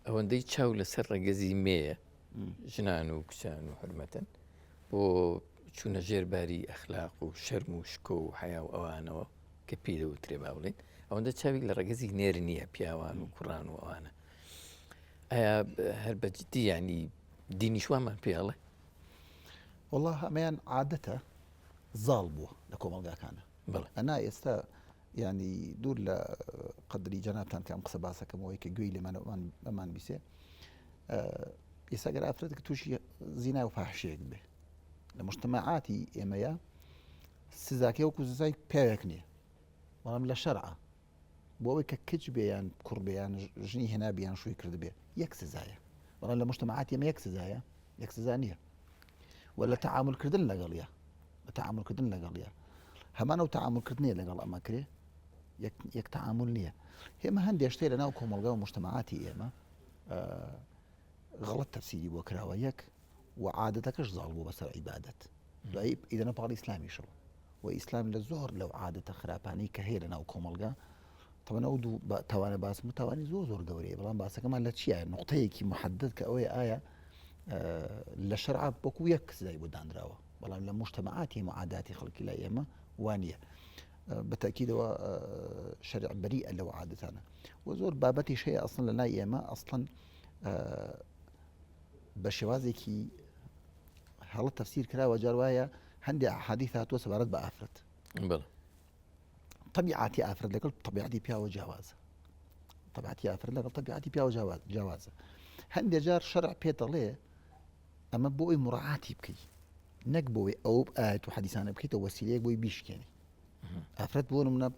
ئەوەندەی چاو لەسەر ڕەگەزی مێیە ژنان و کچان و حرمەتن بۆ چوونە ژێر باری ئەخلاق و شەرم و شکۆ و حیا و ئەوانەوە کە پێی دەوترێ با بڵێن ئەوەندە چاوی لە ڕەگەزی نێر نییە پیاوان و کوڕان و ئەوانە ئایا هەر بە جدی ینی دینیشوامان پێڵێ والله ئەمەیان عادەتە زاڵ بووە لە کۆمەڵگاکانە ئەنا ئێستا یانی دوور لە قەدری جەنابتان کە ئەم قسە باسەکەمەوەی کە گوێی لێمان ئەمان بیسێ ئێستا گەر ئافرەتێک تووشی زینا و فاحشەیەک بێ لە مجتەماعاتی ئێمەیە سزاکەی وەکو سزای پیاوێک نییە بەڵام لە شەرعە بۆ ئەوەی کە کچ بێ یان کوڕ بێ یان ژنی هێنا بیان شووی کردبێ یەک سزایە. بەڵام لە مجتەمەعاتی ئێمە یەک سزایە یەک سزا نییە و لە تەعاملکردن لەگەڵیە لە تەعاملکردن لەگەڵیە هەمان ئەو تەعاملکردنیە لەگەڵ ئەمە کرێ یەک تەعامل نییە ئێمە هەندێک شتێ لە ناو کۆمەڵگا و مجتەمەعاتی ئێمە غەڵەت تەفسیری بۆ کراوە یەک و عادەتەکەش زاڵ بوو بەسەر عیبادەت دوایی ئیدەنە پاڵی ئیسلامیشەوە و ئیسلام لە زۆر لەو عادەتە خراپانەی کە هەیە لە ناو کۆمەڵگا تەوانە ئەو دوو تاوانە باسم و تاوانی زۆر زۆر گەورەیە بەڵام باسەکەمان لە چییە نقطەیەکی محدد کە ئەوەیە ئایا لە شەرع وەکو یەک سزای بۆ دانراوە بەڵام لە مجتەمەعاتی معاداتی خەڵکی لای ئێمە وانە بەتەکیدەوە شەرع بەریئە لەو عادەتانە و زۆر بابەتیش هەیە ئەسڵن لە لای ئێمە ئەسڵەن بە شێوازێکی هەڵە تەفسیر کراوە جار وایە هەندێک حادیث هاتووە سەبارەت بە ئافرەت طبیعاتی ئافرەت لەگەڵ طبیعەتی پیاوە جیاوازە طبیعەتی ئافرەت لەگەڵ طبیعەتی پیاوە جیاوازە هەندێک جار شەرع پێ دەڵێ ئەمە بۆ ئەوی مڕعاتی بکەی نەک بۆی ئەو ئاەت و حەدیسانە بکەیتە وەسیلەیەک بۆی بیشکێنی ئافرەت بۆ منە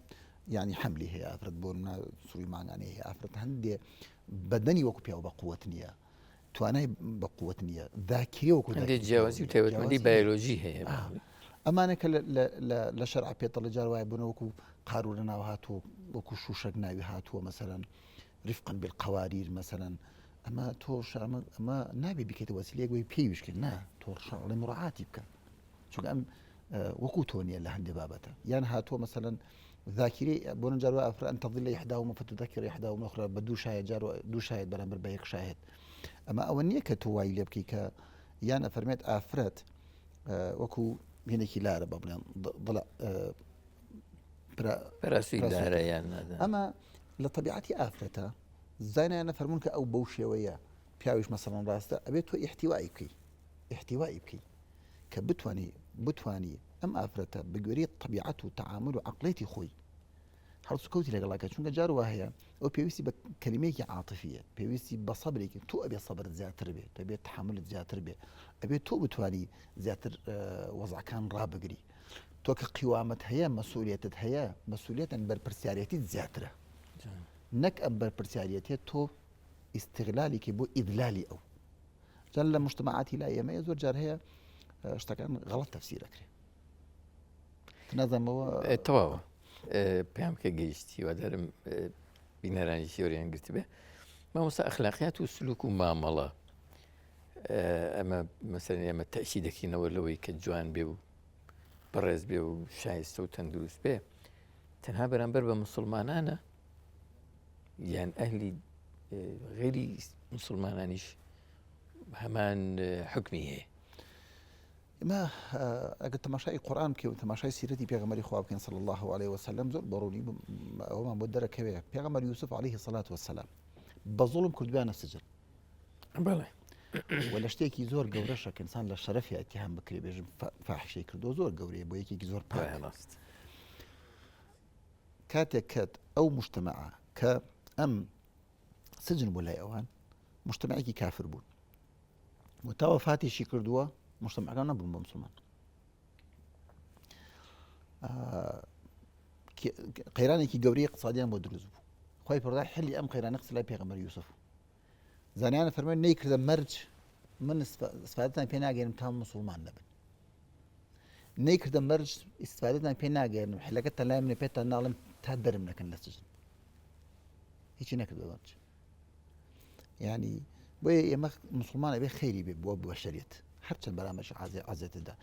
ینی حملی هەیە ئافرەت بۆ منە سوڕی مانگانەی هەیە ئافرەت هەندێ بەدەنی وەکو پیاو بە قووەت نییە توانای بە قووەت نییە ذاکرە وەکو هەندێک جیاوازی و تایبەتمەندی بایۆلۆژی هەیە ئەمانە کە لە شەرع پێتەڵە جار وایە بوون وەکو قارورە ناو هاتوو وەکو شوشەک ناوی هاتووە مەسەرەن رفقا بالقواریر مەسەرەن ئەمە تۆ شەمە ئەمە نابێ بکەیتە وەسیلەیەک بۆی پێویش کرد نا تۆ شەڕڵێ مڕعاتی بکە چونکە ئەم وەکو تۆ نییە لە هەندێ بابەتە یان هاتووە مەسەلەن ذاکری بۆ نجار ئافرە ئەن تضل إحداهما فتذكر إحداهما الأخرى بە دوو شاهد جار دوو شاهد بەرامبەر بە یەک شاهد ئەمە ئەوە نییە کە تۆ وای لێ بکەی کە یان ئەفەرمێت ئافرەت وەکو هینێکی لارە بە بڵێن دڵ پەراسوی لارە یان ئەمە لە طبیعەتی ئافرەتە زانایانە فەرمونون کە ئەو بەو شێوەیە پیاویش مەسەڵەن ڕاستە ئەبێت تۆ ئیحتیوایی بکەی ئیحتیوایی بکەی کە بتوانی بتوانی ئەم ئافرەتە بەگوێرەی تەبیعەت و تەعامل و عەقڵێتی خۆی هەڵسوکەوتی لەگەڵاکە چونکە جار وا هەیە ئەو پێویستی بە کەلیمەیەکی عاتفیە پێویستی بە سەبرێکی تۆ ئەبێ سەبرت زیاتر بێت ئەبێت تحملت زیاتر بێ ئەبێت تۆ بتوانی زیاتر وەزعەکان ڕابگری تۆ کە قیوامەت هەیە مەسئولیەتت هەیە مەسئولیەتن بەرپرسیارەتی زیاترە نەک ئەم بەرپرسیارەتێت تۆ ئیستغلالیکی بۆ ئیدلالی ئەو جا لە مجتمعاتی لای ئێمە زۆر جار هەیە شتەکان غەڵەت تەفسیر ئەکرێ نازانمەوە تەواوە پێیان کە گەیشت هیوادارم بینەرانی شێوریان گرتبێ مامۆستا ئەخلاقیات و سلوک و مامەڵە ئەمە مەسەر ئێمە تەکی دەکەینەوە لەوەی کە جوان بێ و بەڕێز بێ و شایستە و تەندروست بێ تەنها بەرامبەر بە مسلمانانە یان ئەهلی غەیری مسلمانانیش هەمان حکمی هەیە. ئێمە ئەگەر تەماشای قورآن بکەین و تەماشای سیرەتی پێغەمبەری خوا بکەین صلی الله علیه وسلم زۆر بەڕوونی ئەومان بۆ دەرەکەوێ پێغەمبەر یوسف علیه الصلاة والسلام بە زوڵم کردویانە سجن بەڵێ و لە شتێکی زۆر گەورەشە کە ئینسان لە شەرەفی ئیتیهام بکرێ بێژم فاحشەی کردو زۆر گەورەیە بۆ یەکێکی زۆر پاک ڕاست کاتێک کە ئەو مجتەمەعە کە ئەم سجن بوو لای ئەوان مجتەمەعێکی کافر بوون و تا وەفاتیشی کردووە مجتەمەعەکان نەبوون بە مسلمان قەیرانێکی گەورەی اقتصادیان بۆ دروست بوو خی پردا حلی ئەم قەیرانە قسە لای پێغەمبەر یوسف زانیانە فەرمووی نەیکردە مەرج من استفادەتان پێ ناگەێنم تا مسلمان نەبن نەیکردە مەرج ئیسفادەتان پێ ناگەێنم حلەکە تەلای منە پێتان ناڵم تا دەرم نەکەن لە سجن هیچی نەکردە مەرج ینی بۆیە ئێمە مسلمان ئەبێ خێری بێ بۆ بەشەریت هەرچەند بەرامەش عازێ عزێتدا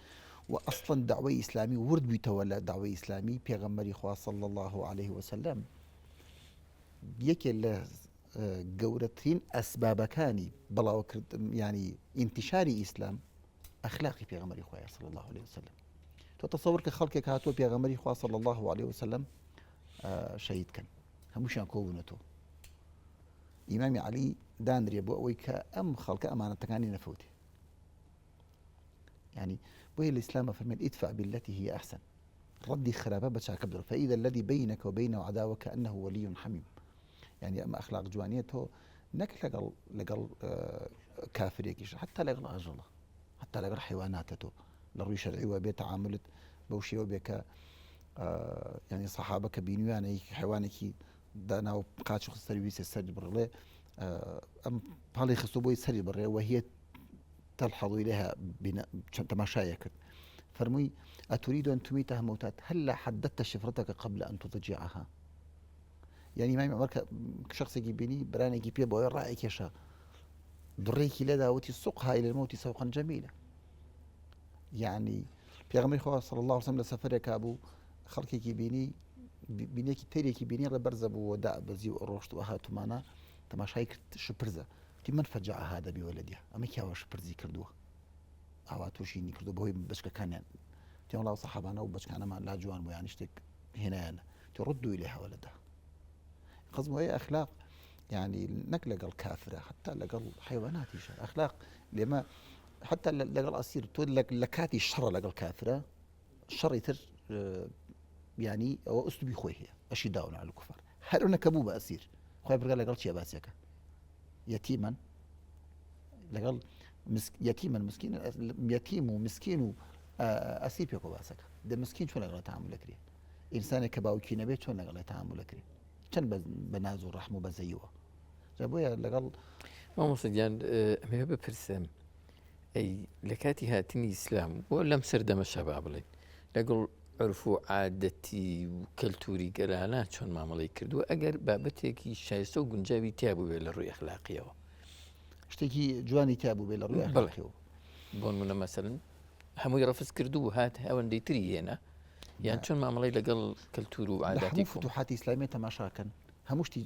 و ئەسڵەن داوای ئیسلامی ورد بیتەوە لە داوای ئیسلامی پێغەمبەری خوا صلی الله عليه وسلم یەکێ لە گەورەترین ئەسبابەکانی بڵاوکردن ینی ئینتیشاری ئیسلام ئەخلاقی پێغەمبەری خوایە صلی الله علیه وسلم تۆ تەسەور کە خەڵکێک هاتووە پێغەمبەری خوا صلی الله علیه وسلم شەهید کەن هەمووشیان کۆبوونەتەوە ئیمامی علی دانرێ بۆ ئەوەی کە ئەم خەڵکە ئەمانەتەکانی نەفەوتێ ینی بۆیە لە ئیسلامە فەرمێت ادفع بالتي هي احسن ڕەدی خراپە بە چاکە بدەرەوە فإذا الذي بينك وبينه عداوة كأنه ولي حميم یعنی ئەمە ئەخلاق جوانیە تۆ نەک لەگەڵ لەگەڵ کافرێکیش حتا لەگەڵ ئاژەڵە حتا لەگەڵ حیواناتە تۆ لە ڕووی شەرعیوە بێ تەعاملت بەو شێوە بێ کە ینی سەحابە کە بینویانە یەکی حیوانێکی دانا و قاچ خستەر ویسە سەر بڕڵێ. ئەم پاڵی خستۆ بۆی سەری بڕێ وهي تلحظ إليها چەند تەماشایە کرد فەرمووی أتريد أن تميتها موتات هلا حددت شفرتك قبل أن تضجعها یعنی مامی عمر کە شخصێکی بینی برانێکی پێ بۆیە ڕای کێشا دڕێکی لێدا وتی سوقها إلى الموت سوقا جميلا یعنی پێغەمبەری خوا صلی الله علیه وسلم لە سەفەرێکا بوو خەڵکێکی بینی بینێکی تەرێکی بینی ڕێ بەرزە بوو و دا بەزی و ڕۆشت و هاتومانە تەماشای کرد شپرزە وتی من فجع هذا بولدها ئەمە کیاوە شپرزی کردووە ئاوا تووشینی کردو بەهۆی بەچکەکانیان تێوەڵا سەحابانە و بەچکانەمان لا جوان بوو یانی شتێک هێنایانە تۆ ڕدوی لێ هەوەلەدا قەزمەوەی ئەخلاق یعنی نەک لەگەڵ کافرە حتا لەگەڵ حیواناتیشە ئەخلاق لێمە حتا لەگەڵ ئەسیر تۆ لە کاتی شەڕە لەگەڵ کافرە شەڕی تر ینی ئەوە ئوسلوبی خۆی هەیە ئەشی داون على الكفار هەرونە کە بوو بە ئەسیر خۆی بڕگە لەگەڵ چیە باسیەکە یەتیمەن لەگەڵ یەتیمەن مسکین یەتیم و مسکین و ئەسیر پێکۆ باسەکە دە مسکین چۆن لەگەڵ تەعامل دەکرێت ئینسانێک کە باوکی نەبێت چۆن لەگەڵی تەعامل دەکرێت چەند بە ناز و ڕەحم و بەزەیەوە جا بۆیە لەگەڵ مامۆستا گیان ئەمەوێ بپرسم ئەی لە کاتی هاتنی ئیسلام بۆ لەم سەردەمەشا با بڵێن لەگەڵ عرف و عادەتی و کەلتوری گەلانە چۆن مامەڵەی کردووە ئەگەر بابەتێکی شایستە و گونجاوی تیا بووێ لە ڕووی ئەخلاقیەوە شتێکی جوانی تیا بوو بێ لە ڕووی ئەخلاقیەوە بۆ نمونە مەسەلەن هەمووی ڕەفز کردو و هات ئەوەندەی تری هێنا یان چۆن مامەڵەی لەگەڵ کەلتور و عاداتی فتوحاتی ئیسلامی تەماشاکەن هەموو شتی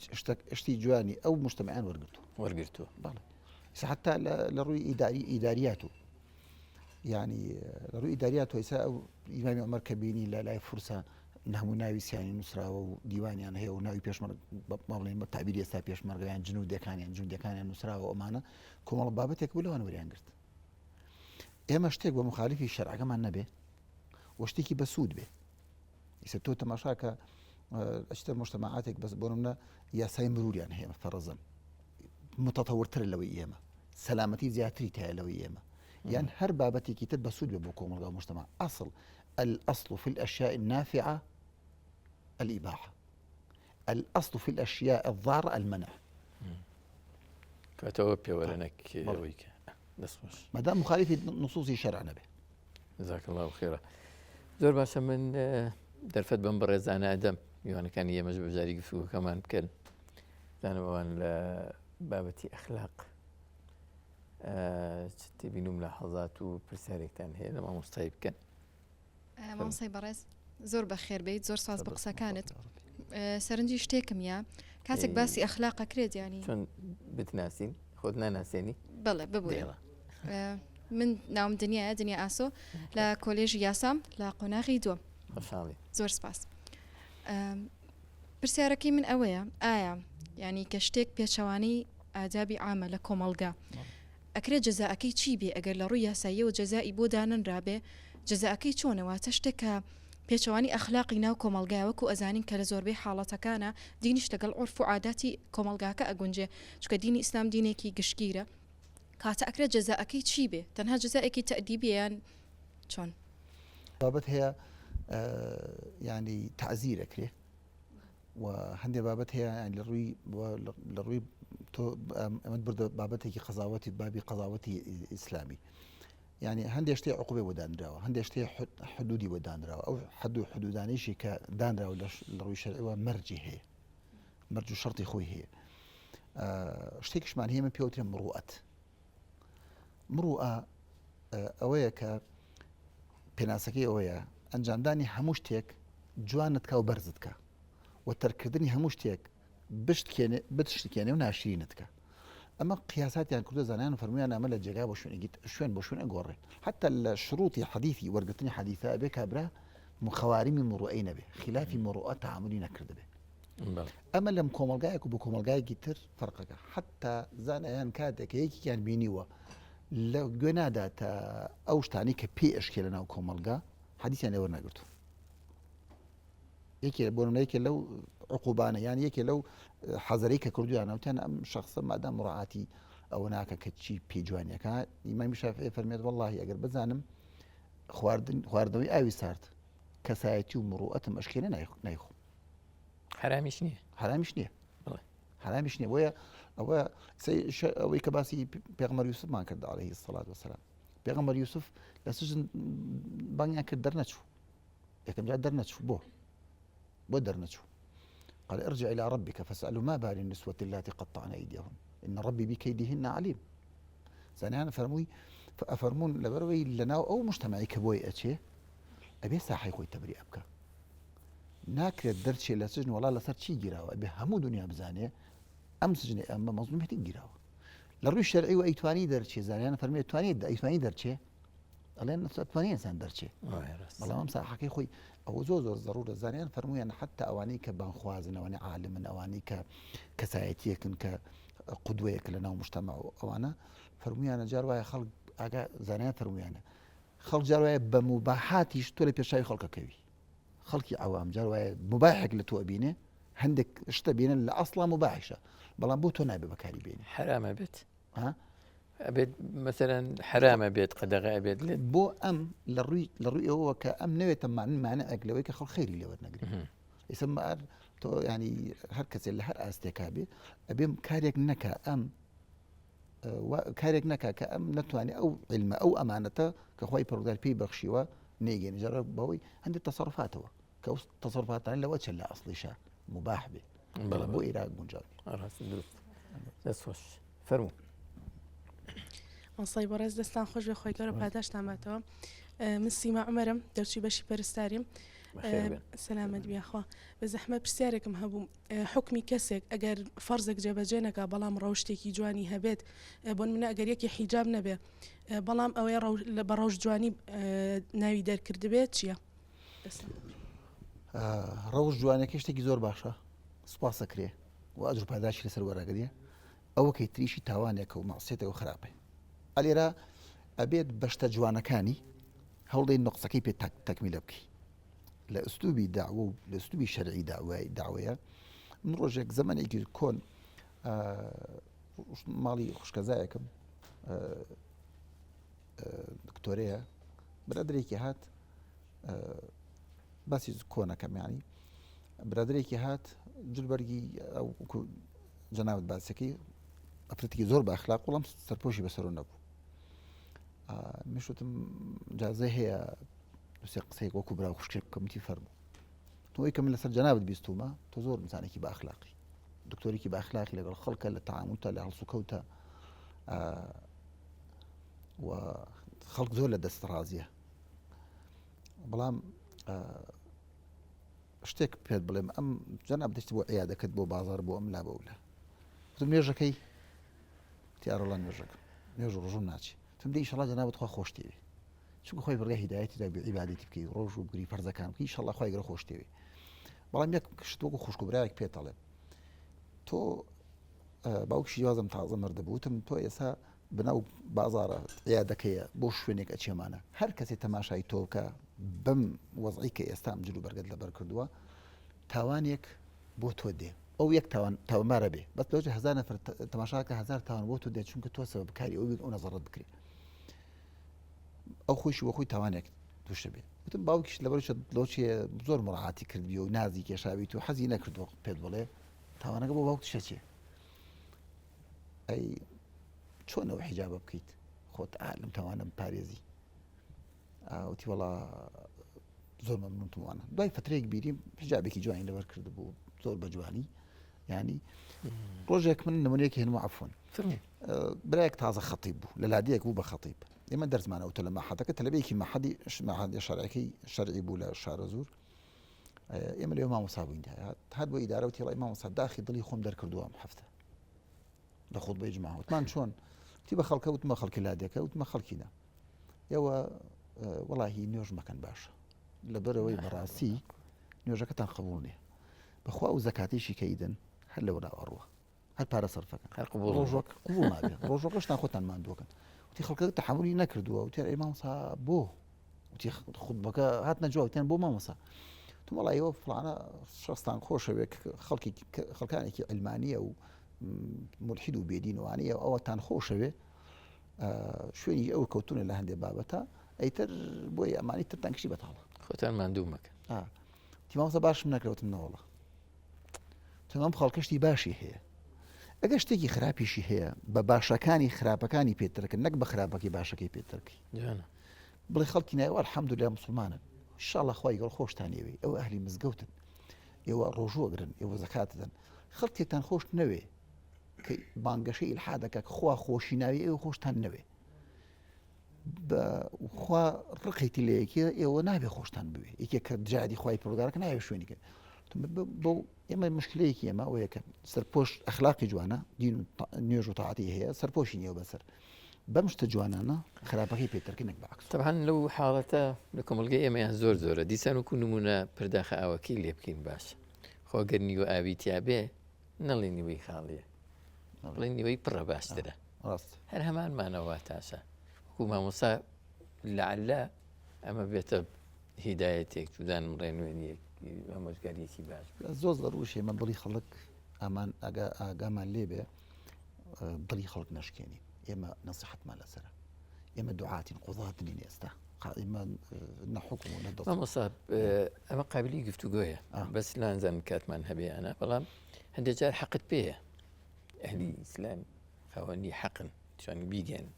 شتی جوانی ئەو مجتەمەعیان وەرگرتووە وەرگرتووە بەڵێ حتا لە ڕووی ئیداری ئیداریات و یعنی لە ڕووی ئیداریات ئێستا ئەو ئیمامی عومەر کە بینی لە لای فورسا هەموو ناوی سیانی نووسراوە و دیوانیان هەیە و ناوی پێشمەرگ با بڵێین بە تعبیری ئێستا پێشمەرگەیان جنودەکانیان جوندەکانیان نووسراوە ئەمانە کۆمەڵ بابەتێک بوو لەوان وەریان گرت ئێمە شتێک بە مخالفی شەرعەکەمان نەبێ و شتێکی بەسوود بێ ئیسە تۆ تەماشاکە ئەشتە مجتەماعاتێک بەس بۆ منە یاسای مروریان هەیە فەرزن متەتەورتر لەوەی ئێمە سەلامەتی زیاتری تایە لەوەی ئێمە یان هەر بابەتێکی تر بەسوود بێ بۆ کۆمەڵگا و مجتەماع ئەسڵ الأصل في الأشياء النافعة الإباحة الأصل في الأشياء الضارة المنع کاتەوە پێوەرە نەک ئەوەی کە دەست خۆش مادام مخالفی نصوصی شەرع نەبێ. جزاک الله خێرا زۆر باشە من دەرفەت بەم بەڕێزانە ئەدەم میوانەکانی ئێمەش بەشداری گفتوگۆکەمان بکەن زانم ئەوان لە بابەتی ئەخلاق چ تێبین و ملاحەزات و پرسیارێکتان هەیە لە مامۆستای بکەن مامۆستای بەڕێز زۆر بەخێر بیت زۆر ساز بە قسەکانت سەرنجی شتێکم یا کاتێک باسی ئەخلاقە کرێت ینی چۆن بتناسین خۆت ناناسێنی بەڵێ ببوورە من ناوم دنیاە دنیا ئاسۆ لە کۆلێژی یاسام لە قۆناغی دووەم زۆر سپاس پرسیارەکەی من ئەوەیە ئایا ینی کە شتێک پێچەوانەی ئادابی عامە لە کۆمەڵگا ئەکرێ جەزائەکەی چی بێ ئەگەر لە ڕووی یاساییەوە جەزائی بۆ دانەنرابێ جەزائەکەی چۆنە واتە شتێک کە پێچەوانی ئەخلاقی ناو کۆمەڵگایە وەکو ئەزانین کە لە زۆربەی حاڵەتەکانا دینیش لەگەڵ عورف و عاداتی کۆمەڵگاکە ئەگونجێ چونکە دینی ئیسلام دینێکی گشتگیرە کاتە ئەکرێ جەزائەکەی چی بێ تەنها جەزائێکی تەئدیبیە یان چۆن؟ بابەت هەیە یانی تەعزیر ئەکرێ و هەندێک بابەت هەیە لە ڕووی لە ڕووی تۆ ئەمەت بردە بابەتێکی قەزاوەتی بابی قەزاوەتی ئیسلامی یعنی هەندێک شتێ عقوبێ بۆ دانراوە هەندێک شتێ حدودی بۆ دانراوە ئەو حد و حدودانیشی کە دانراوە لە ڕووی شەرعەوە مەرجی هەیە مەرج و شەرتی خۆی هەیە شتێکیشمان هەیە من پێوترێ مڕوئەت مڕوئە ئەوەیە کە پێناسەکەی ئەوەیە ئەنجامدانی هەموو شتێک جوانت کا و بەرزت کا و تەرکردنی هەموو شتێک بشتکێنێ بتشتکێنێ و ناشرینت کە ئەمە قیاساتیان کردو زانایان فەرموویان ئەمە لە جێگا بۆ شوێنێکی شوێن بۆ شوێن ئەگۆڕێ حتا لە شروطی حەدیثی وەرگرتنی حەدیثە ئەبێ کابرا مخەوارمی مڕوئەی نەبێ خلافی مڕوئە تعاملی نەکردبێ ئەمە لەم کۆمەڵگایەک و بۆ کۆمەڵگایەکی تر فەرقەکە حتا زانایان کاتێک کە یەکێکیان بینیوە لە گوێ ناداتە ئەو شتانی کە پێ ئەشکێ لە ناو کۆمەڵگا حەدیسیان لێ وەرنەگرتو یەکێ بۆ نمونە یەکێ لەو عقوبانە یان یەکێ لەو حەزەرەی کە کردویانە وتیان ئەم شخصە مادام مڕاعاتی ئەوە ناکە کە چی پێ جوانیەکە ئیمامی شافعی فەرمێت واللهی ئەگەر بزانم خواردن خواردنەوەی ئاوی سارد کەسایەتی و مڕوئەتم ئەشکێنە نایخۆم حرامیش نییە حرامیش نییە. حرامیش نییە بۆیە ئەوە ئەوەی کە باسی پێغمەر یوسفمان کرد عليه الصلاة والسلام پێغمبەر یوسف لە سجن بانگیان کرد دەرنەچوو یەکەم جار دەرنەچوو بۆ بۆ دەرنەچوو قال ارجع إلى ربك فاسأله ما بال النسوة اللاتي قطعن أيديهن إن ربي بكيدهن عليم زانیان فەرمووی ئەفەرمونون لەبەرەوەی لەناو ئەو مجتمعی کە بۆی ئەچێ ئەبێ ساحی خۆی تەبری ئەبکە ناکرێت دەرچێ لە سجن وڵا لەسەر چی گیراوە ئەبێ هەموو دنیا بزانێ ئەم سجنی ئەمە مەزلومێتی گیراوە لە ڕووی شەرعی و ئەیتوانی دەرچێ زانیان فەرمی توانێت ئەیتوانی دەرچێ ئەڵێن توانی ئینسان دەرچێ بەڵام ئەم ساحەکەی خۆی ئەوە زۆر زۆر زەڕورە زانیان فەرموویان حتا ئەوانەی کە بانخوازن ئەوانەی عالمن ئەوانەی کە کەسایەتیەکن کە قودوەیەک لە ناو مجتەمع و ئەوانە فەرموویانە جار وایە خەڵک ئاگا زانیان فەرموویانە خەڵک جار وایە بە مباحاتیش تۆ لە پێشاوی خەڵکەکەوی خەڵکی عەوام جار وایە مباحێک لە تۆ ئەبینێ هەندێک شتە بینن لە ئەسڵا مباحیشە بەڵام بۆ تۆ نابێ بەکاری بێنی حرامە بێت ئەبێت مەسەرەن حرامە بێت قەدەغە ئەبێت لێت بۆ ئەم لە ڕووی لە ڕووی ئەوەوە کە ئەم نەوێتە مانعێک لەوەی کە خەڵ خێری لێوەر نەگرێت ئێستا مار تۆ ینی هەر کەسێک لە هەر ئاستێکا بێ ئەبێ کارێک نەکا ئەم کارێک نەکا کە ئەم نەتوانێت ئەو علمە ئەو ئەمانەتە کە خی پەرۆگار پێی بەخشیوە نەیگەێنێ جارە بەوەی هەندێک تەسەرفاتەوە کە ئەو تەسەرفاتان لەوە چە لە ئەسڵیشە مباح بێ بەڵام بۆ ئێرا گونجاو ڕاست دروست دەست خۆش فەرموو مامۆستای بەڕێز دەستان خۆش بێ خۆی گەورە پاداشتان باتەوە من سیما عومەرم دەرچووی بەشی پەرستاریم سەلامەت بیاخوا بە زەحمە پرسیارێکم هەبوو حکمی کەسێک ئەگەر فەرزێک جێبەجێ نەکا بەڵام ڕەوشتێکی جوانی هەبێت بۆن منە ئەگەر یەکی حیجاب نەبێ بەڵام ئەوەی لە بە ڕەوش جوانی ناوی دەرکردبێت چییە؟ ڕەوش جوانەکە شتێکی زۆر باشە سوپاسەکرێ و ئەجر پاداشی لەسەر وەرەگرێ ئەوە کەی تریشی تاوانێکە و مەعسیەتێک و خراپەیە ئەلێرە ئەبێت بەشتە جوانەکانی هەوڵدەی نقصەکەی پێ تەکمیلە بکەی لە ئوسلوبی داوە و لە ئوسلوبی شەرعی داوای داوەیە من ڕۆژێک زەمەنێکی کۆن ماڵی خوشکەزایەکم دکتۆرەیە برادێکی هات باسی کۆنەکەم ینی برادێکی هات جلبەرگی ئەو جەنابت باسەکەی ئەفرەتێکی زۆر بە ئەخلاق وڵام سەرپۆشی بەسەرۆ نەبوو مشتم جازە هەیە دوسێ قسەیەک وەکو برا خوشکێک بکەم وتی فەرموو تۆی کە من لەسەر جەنابت بیستومە تۆ زۆر ئینسانێکی بە ئەخلاقی دکتۆرێکی بە ئەخلاقی لەگەڵ خەڵکە لە تەعامولتە لە هەڵسوکەوتە و خەڵک زۆر لە دەست ڕازیە بەڵام شتێک پێت بڵێم ئەم جەناب دەشت بۆ عیادەکەت بۆ بازار بۆ ئەم لا بەولا وتم نوێژەکەی تیاڕڵا نوێژەکەم نوێژ ڕۆژم ناچی تم دە ئیشەڵا جەنابت خوا خۆشتێوێ چونکە خۆی بڕگە هیدایەتی دا بێ عیبادەتی بکەی ڕۆژ و بگری فەرزەکان بکەی ئیشەڵا خوای گەورە خۆشتێوێ بەڵام یەک شت وەکو خوشک و برایەک پێت ئەڵێم تۆ باوکشی وازم تازە مردبوو وتم تۆ ئێستا بەناو بازاڕە عیادەکەیە بۆ شوێنێک ئەچێمانە هەر کەسێ تەماشای تۆ بکا بەم وەزعی کە ئێستا ئەم جل و بەرگەت لەبەر کردووە تاوانێک بۆ تۆ دێ ئەو یەک تاوان تاوانبارە بێ بەس لەوجە هەزار نەفەر تەماشاکە هەزار تاوان بۆ تۆ دێ چونکە تۆ سەبەبکاری ئەو بیت ئەو نەزەڕەت بکرێ ئەو خۆیشی بۆ خۆی تاوانێک تووشە بێ وتم باوکیش لەبەر لۆچێ زۆر مڕعاتی کردبی و نازی کێشاویت و حەزی نەکردووە پێت بڵێ تاوانەکە بۆ باوکت شەچێ ئەی چۆن ئەو حیجابە بکەیت خۆت لەم تاوانە بپارێزی وتی وەڵا زۆر مەمنونتم وانە دوای فترێک بیریم حجابێکی جوانی لەبەر کرد بوو زۆر بە جوانی ینی ڕۆژێک من نمونەیەکی هێنمە عفۆن برایەک تازە خەتیب بوو لە لادیەک بوو بە خەتیب ئێمە دەرزمانەوە لە مەحەدەکە تەلبەیەکی مەحەدی مەحەدی شەرعەکەی شەرعی بوو لە شارەزوور ئێمە لەوێ مامۆسا بووین هات بۆ ئیدارە وتی ڕای مامۆسا داخی دڵی خۆم دەرکردووە ئەم هەفتە لە خۆت جماع وتمان چۆن وتی بە خەڵکە وتمە خەڵکی لادێکە وتمە خەڵکی نا ئێوە وەڵاهی نوێژ مەکەن باشە لەبەرەوەی بەڕاستی نوێژەکەتان قبول نییە بەخوا ئەو زەکاتیشی کە ئیدن هەر لەوە ئەڕوە هەر پارە سەرفەکەن هەر قبول ڕۆژۆک قبول نابێت ڕۆژۆکەشتان خۆتان ماندووەکەن وتی خەڵکە تەحملی نەکردووە وتی ئەی مامۆستا بۆ وتی خودبەکە هاتنە جواب وتیان بۆ مامۆستا وتم وەڵا ئێوە فڵانە شەستان خۆشەوێ خەڵکی خەڵکانێکی علمانیە و ملحید و بێدینوانەیە ئەوەتان خۆشەوێ شوێنی ئەو کەوتونە لە هەندێک بابەتە ئەیتر بۆی ئەمانی ترتان کشی بەتاڵە خۆتان ماندوو مەکە تیمامۆستا باشم نەکرەوتم نەوەڵە تمام خەڵکەشتی باشی هەیە. ئەگەر شتێکی خراپیشی هەیە بە باشەکانی خراپەکانی پێترکن نەک بە خراپەکەی باشەکەی پێترکی بڵێ خەڵکی نایوە الحەمدللە مسلمانن شاءاللە خوای گەڵ خۆشتان ئێوەی ئەوە ئەهلی مزگەوتن ئێوە ڕۆژوو ئەگرن ئێوە زەکات دەن خەڵکێکتان خۆش نەوێ کە بانگەشەی ئیلحادەکە خوا خۆشی ناوی ئێوە خۆشتان نەوێ خوا ڕقێتی لە یەکێ ئێوە نابێ خۆشتان بوێ یەکێک کە دژایەتی خوای پەروەردگارەکە ناوێ شوێنی کرد بۆ ئێمە مشکلەیەکی ئێمە ئەوەیە کە سەرپۆش ئەخلاقی جوانە دین و نوێژ و تاعەتی هەیە سەرپۆشی نییە بەسەر بەم شتە جوانانە خراپەکەی پێترکە نەک بەعکس طبعا لەو حاڵەتە لە کۆمەڵگەی ئێمەیان زۆر زۆرە دیسان وەکو نمونە پرداخە ئاوەکەی لێ بکەین باش خۆ گەر نیوە ئاوی تیابێ نەڵێ نیوەی خاڵیە بڵێ نیوەی پڕە باشترە ڕاست هەر هەمان مانەوە تاشە وەکو مامۆسا لەعلە ئەمە بێتە هیدایەتێک چودانم ڕێنوێنیەک ئامۆژگاریەکی باش زۆر زەروش ئێمە دڵی خەڵک ئامان ئاگا ئاگامان لێبێ دڵی خەڵک نەشکێنین ئێمە نەسیحەتمان لەسەرە ئێمە دوعاتین قوزات نین ئێستا قائیمە نە حکم و نە دەسەڵات. مامۆستا ئەمە قابلی گفتوگۆیە بەس نازانم کاتمان هەبێ یانە بەڵام هەندێک جار حەقت پێیە ئەهلی ئیسلام خاوەنی حەقن چۆن بیگەن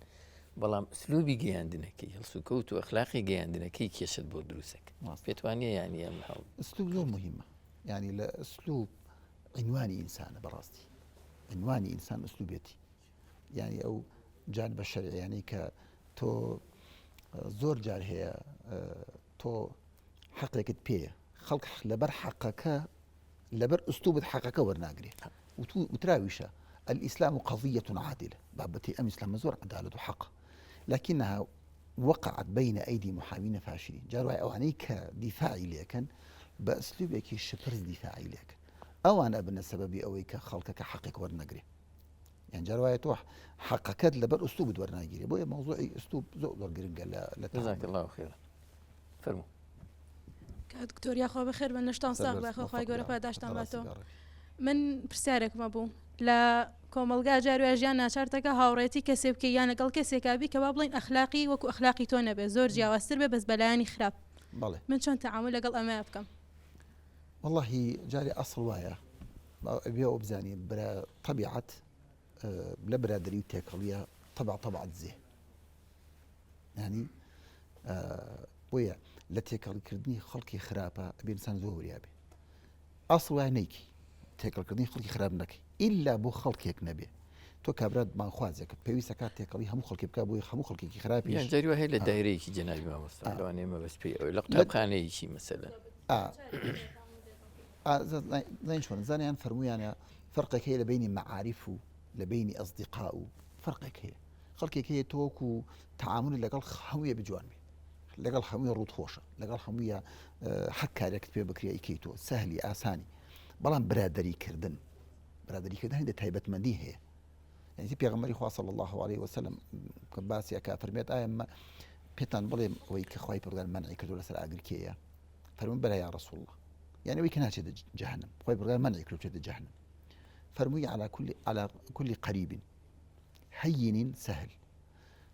بەڵام ئسلوبی گەیاندنەکەی هەڵسوکەوت و ئەخلاقی گەیاندنەکەی کێشت بۆ دروستەکە پێتوانە ینی ئەم هەڵ ئسلوب زۆر مهمە ینی لە ئسلوب عنوانی ئینسانە بەڕاستی عنوانی ئینسان ئسلوبێتی یعنی ئەو جان بە شەرعیانەی کە تۆ زۆر جار هەیە تۆ حەقێکت پێیە خەڵک لەبەر حەقەکە لەبەر ئوسلوبت حەقەکە وەرناگرێ وتراویشە الإسلام قضية عادلة بابەتی ئەم ئیسلامە زۆر عدالت و حەق لكنها وقعت بين أيدي محامين فاشلين جار وای ئەوانەی کە دیفاعی لێکەن بە ئەسلوبێکی شپرز دیفاعی لێکەن ئەوان ئەبنە سەبەبی ئەوەی کە خەڵکەکە حەقێک وەرنەگرێ یان جار وایە تۆ حەقەکەت لەبەر ئوسلوبت وەرناگیرێ بۆیە مەوزوعی ئوسلوب زۆر زۆر گرنگە لە لە جزاک الله خيرا فەرموو کاک دکتۆر یاخوا بەخێر بن لەشتان ساغ بێ خوا خوای گەورە پاداشتان باتەوە من پرسیارێکم هەبوو لە کۆمەڵگا جار وایە ژیان ناچارتەکە هاوڕێتی کەسێ بکەی یان لەگەڵ کەسێکا بی کە با بڵێین ئەخلاقی وەکو ئەخلاقی تۆ نەبێ زۆر جیاوازتر بێ بەس بەلایەنی خراپ بەڵێ من چۆن تەعامول لەگەڵ ئەمەیا بکەم؟ وەڵاهی جارێ ئەسڵ وایە ئەبێ ئەو بزانێ برا تەبیعەت لە برادری و تێکەڵیە تەبع تەبع دزێ ینی بۆیە لە تێکەڵکردنی خەڵکی خراپە ئەبێ ئینسان زۆر وریا بێ ئەسڵ وایە نیکی تێکەڵکردنی خەڵکی خراپ نەکەی ئیلا بۆ خەڵکێک نەبێ تۆ کابرا بانخوازێکە پێویستە کات تێکەڵی هەموو خەڵکی بکە بۆی هەموو خەڵکێکی خراپی یان جاری وایە لە دایرەیەکی جەنابی مامۆستا لەوانەیە مەبەست پێی ئەوەی لە قوتابخانەیەکی مەسەلەن زین چۆن زانیان فەرمویانە فەرقێک هەیە لە بینی مەعاریف و لە بینی ئەسدیقا و فەرقێک هەیە خەڵکێک هەیە تۆکو تعاملی لەگەڵ هەموویە بجوان بێ لەگەڵ هەمووی ڕوت خۆشە لەگەڵ هەموویە هەر کارێکت پێ بکرێ ئیکەی تۆ سەهلی ئاسانی بەڵام برادری کردن برادری کردن هەندێک تایبەتمەندی هەیە یعنی پێغەمبەری خوا صلی الله علیه وسلم کە باسی ئەکا فەرمێت ئایا پێتان بڵێم ئەوەی کە خوای پەروەردگار مەنعی کردو لەسەر ئاگر کێیە فەرمووی بەلە یا رسول الله یعنی ئەوەی کە ناچێتە جەهەنم خوای پەروەردگار مەنعی کردو بچێتە جەهەنم فەرمووی على كل على كل قريب هين سهل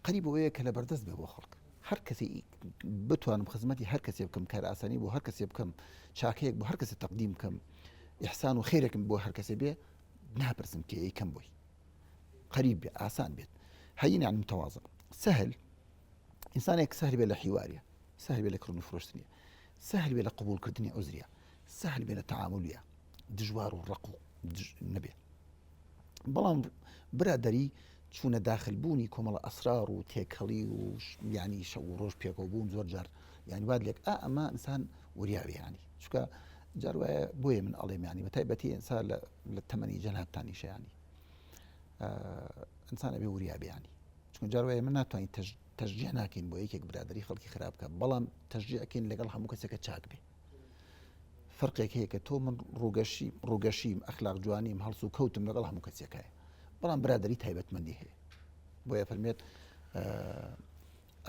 قەریب ئەوەیە کە لەبەردەست بێ بۆ خەڵک هەر کەسی بتوانم خزمەتی هەر کەسێ بکەم کار ئاسانی بۆ هەر کەسێ بکەم چاکەیەک بۆ هەر کەسێ تەقدیم بکەم ئیحسان و خێرێکم بۆ هەر کەسێ بێ ناپرسم کێ یەکەم بۆی قەریب بێ ئاسان بێت هەین یان متەوازە سهل ئینسانێک سهل بێ لە حیواریە سهل بێ لە کڕن و فرۆشتنیە سهل بێ لە قبولکردنی عوزریە سهل بێ لە تەعاملیە دژوار و ڕق و نەبێ بەڵام برادری چوونە داخل بوونی کۆمەڵە ئەسرار و تێکەڵی و ینی شەو و ڕۆژ پێکەوە بوون زۆر جار یعنی وات لێک ئا ئەمە ئینسان وریاوی ینی چونکە جار وایە بۆیە من ئەڵێم ینی بە تایبەتی ئینسان لە تەمەنی جەنابتانیشە ینی ئینسان ئەبێ وریا بیانی چون جار وایە من ناتوانین تەشجیع ناکەین بۆ یەکێک برادری خەڵکی خراپ بکە بەڵام تەشجیعکەین لەگەڵ هەموو کەسێکە چاک بێ فەرقێک هەیە کە تۆ من ڕووگەشی ڕووگەشیم ئەخلاق جوانیم هەڵس و کەوتم لەگەڵ هەموو کەسێکایە بەڵام برادری تایبەتمەندی هەیە بۆیە فەرمێت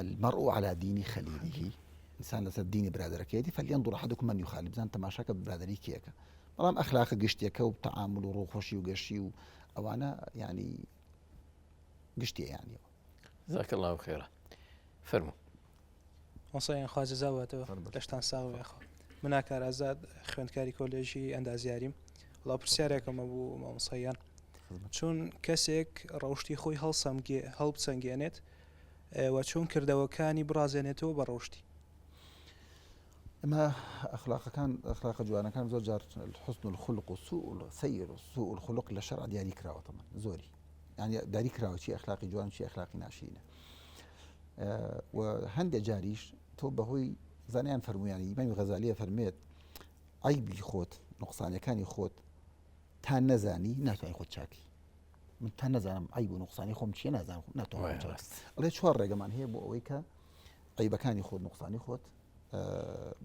المرء على دين خليله ئینسان لەسەر دینی برادەرەکەیەتی فلينظر احدكم من يخالل بزان تەماشاکە برادری کێکە بەڵام ئەخلاقە گشتیەکە و تەعامل و ڕووخۆشی و گەشی و ئەوانە ینی گشتیە یانیەوە جزاك الله خيرا فەرموو مامۆستا گیان خوا جەزا باتەوە لەشتان ساغ بێ یاخوا من ئاکار ئازاد خوێندکاری کۆلێژی ئەندازیاریم وەڵا پرسیارێکم هەبوو مامۆستا گیان. چون کەسێک ڕەوشتی خۆی هەڵسەمگێ هەڵبسەنگێنێت و چۆن کردەوەکانی بڕازێنێتەوە بە ڕەوشتی. ئەمە ئەخلاقەکان ئەخلاقە جوانەکان زۆر جار حسن الخلق و سوء سیر و سوء الخلق لە شەرع دیاری کراوەتە من زۆری یعنی دیاری کراوە چی ئەخلاقی جوان چی ئەخلاقی ناشرینە و هەندێک جاریش تۆ بەهۆی زانیان فەرمویانی ئیمامی غەزالیە فەرمێت عیبی خۆت نقصانەکانی خۆت تا نەزانی ناتوانانی خۆت چاکی من تا نەزانم عیب و نقصانی خۆم چیە نازانم ناتوانم ئەڵێ چوار ڕێگەمان هەیە بۆ ئەوەی کە عیبەکانی خۆت نقصانی خۆت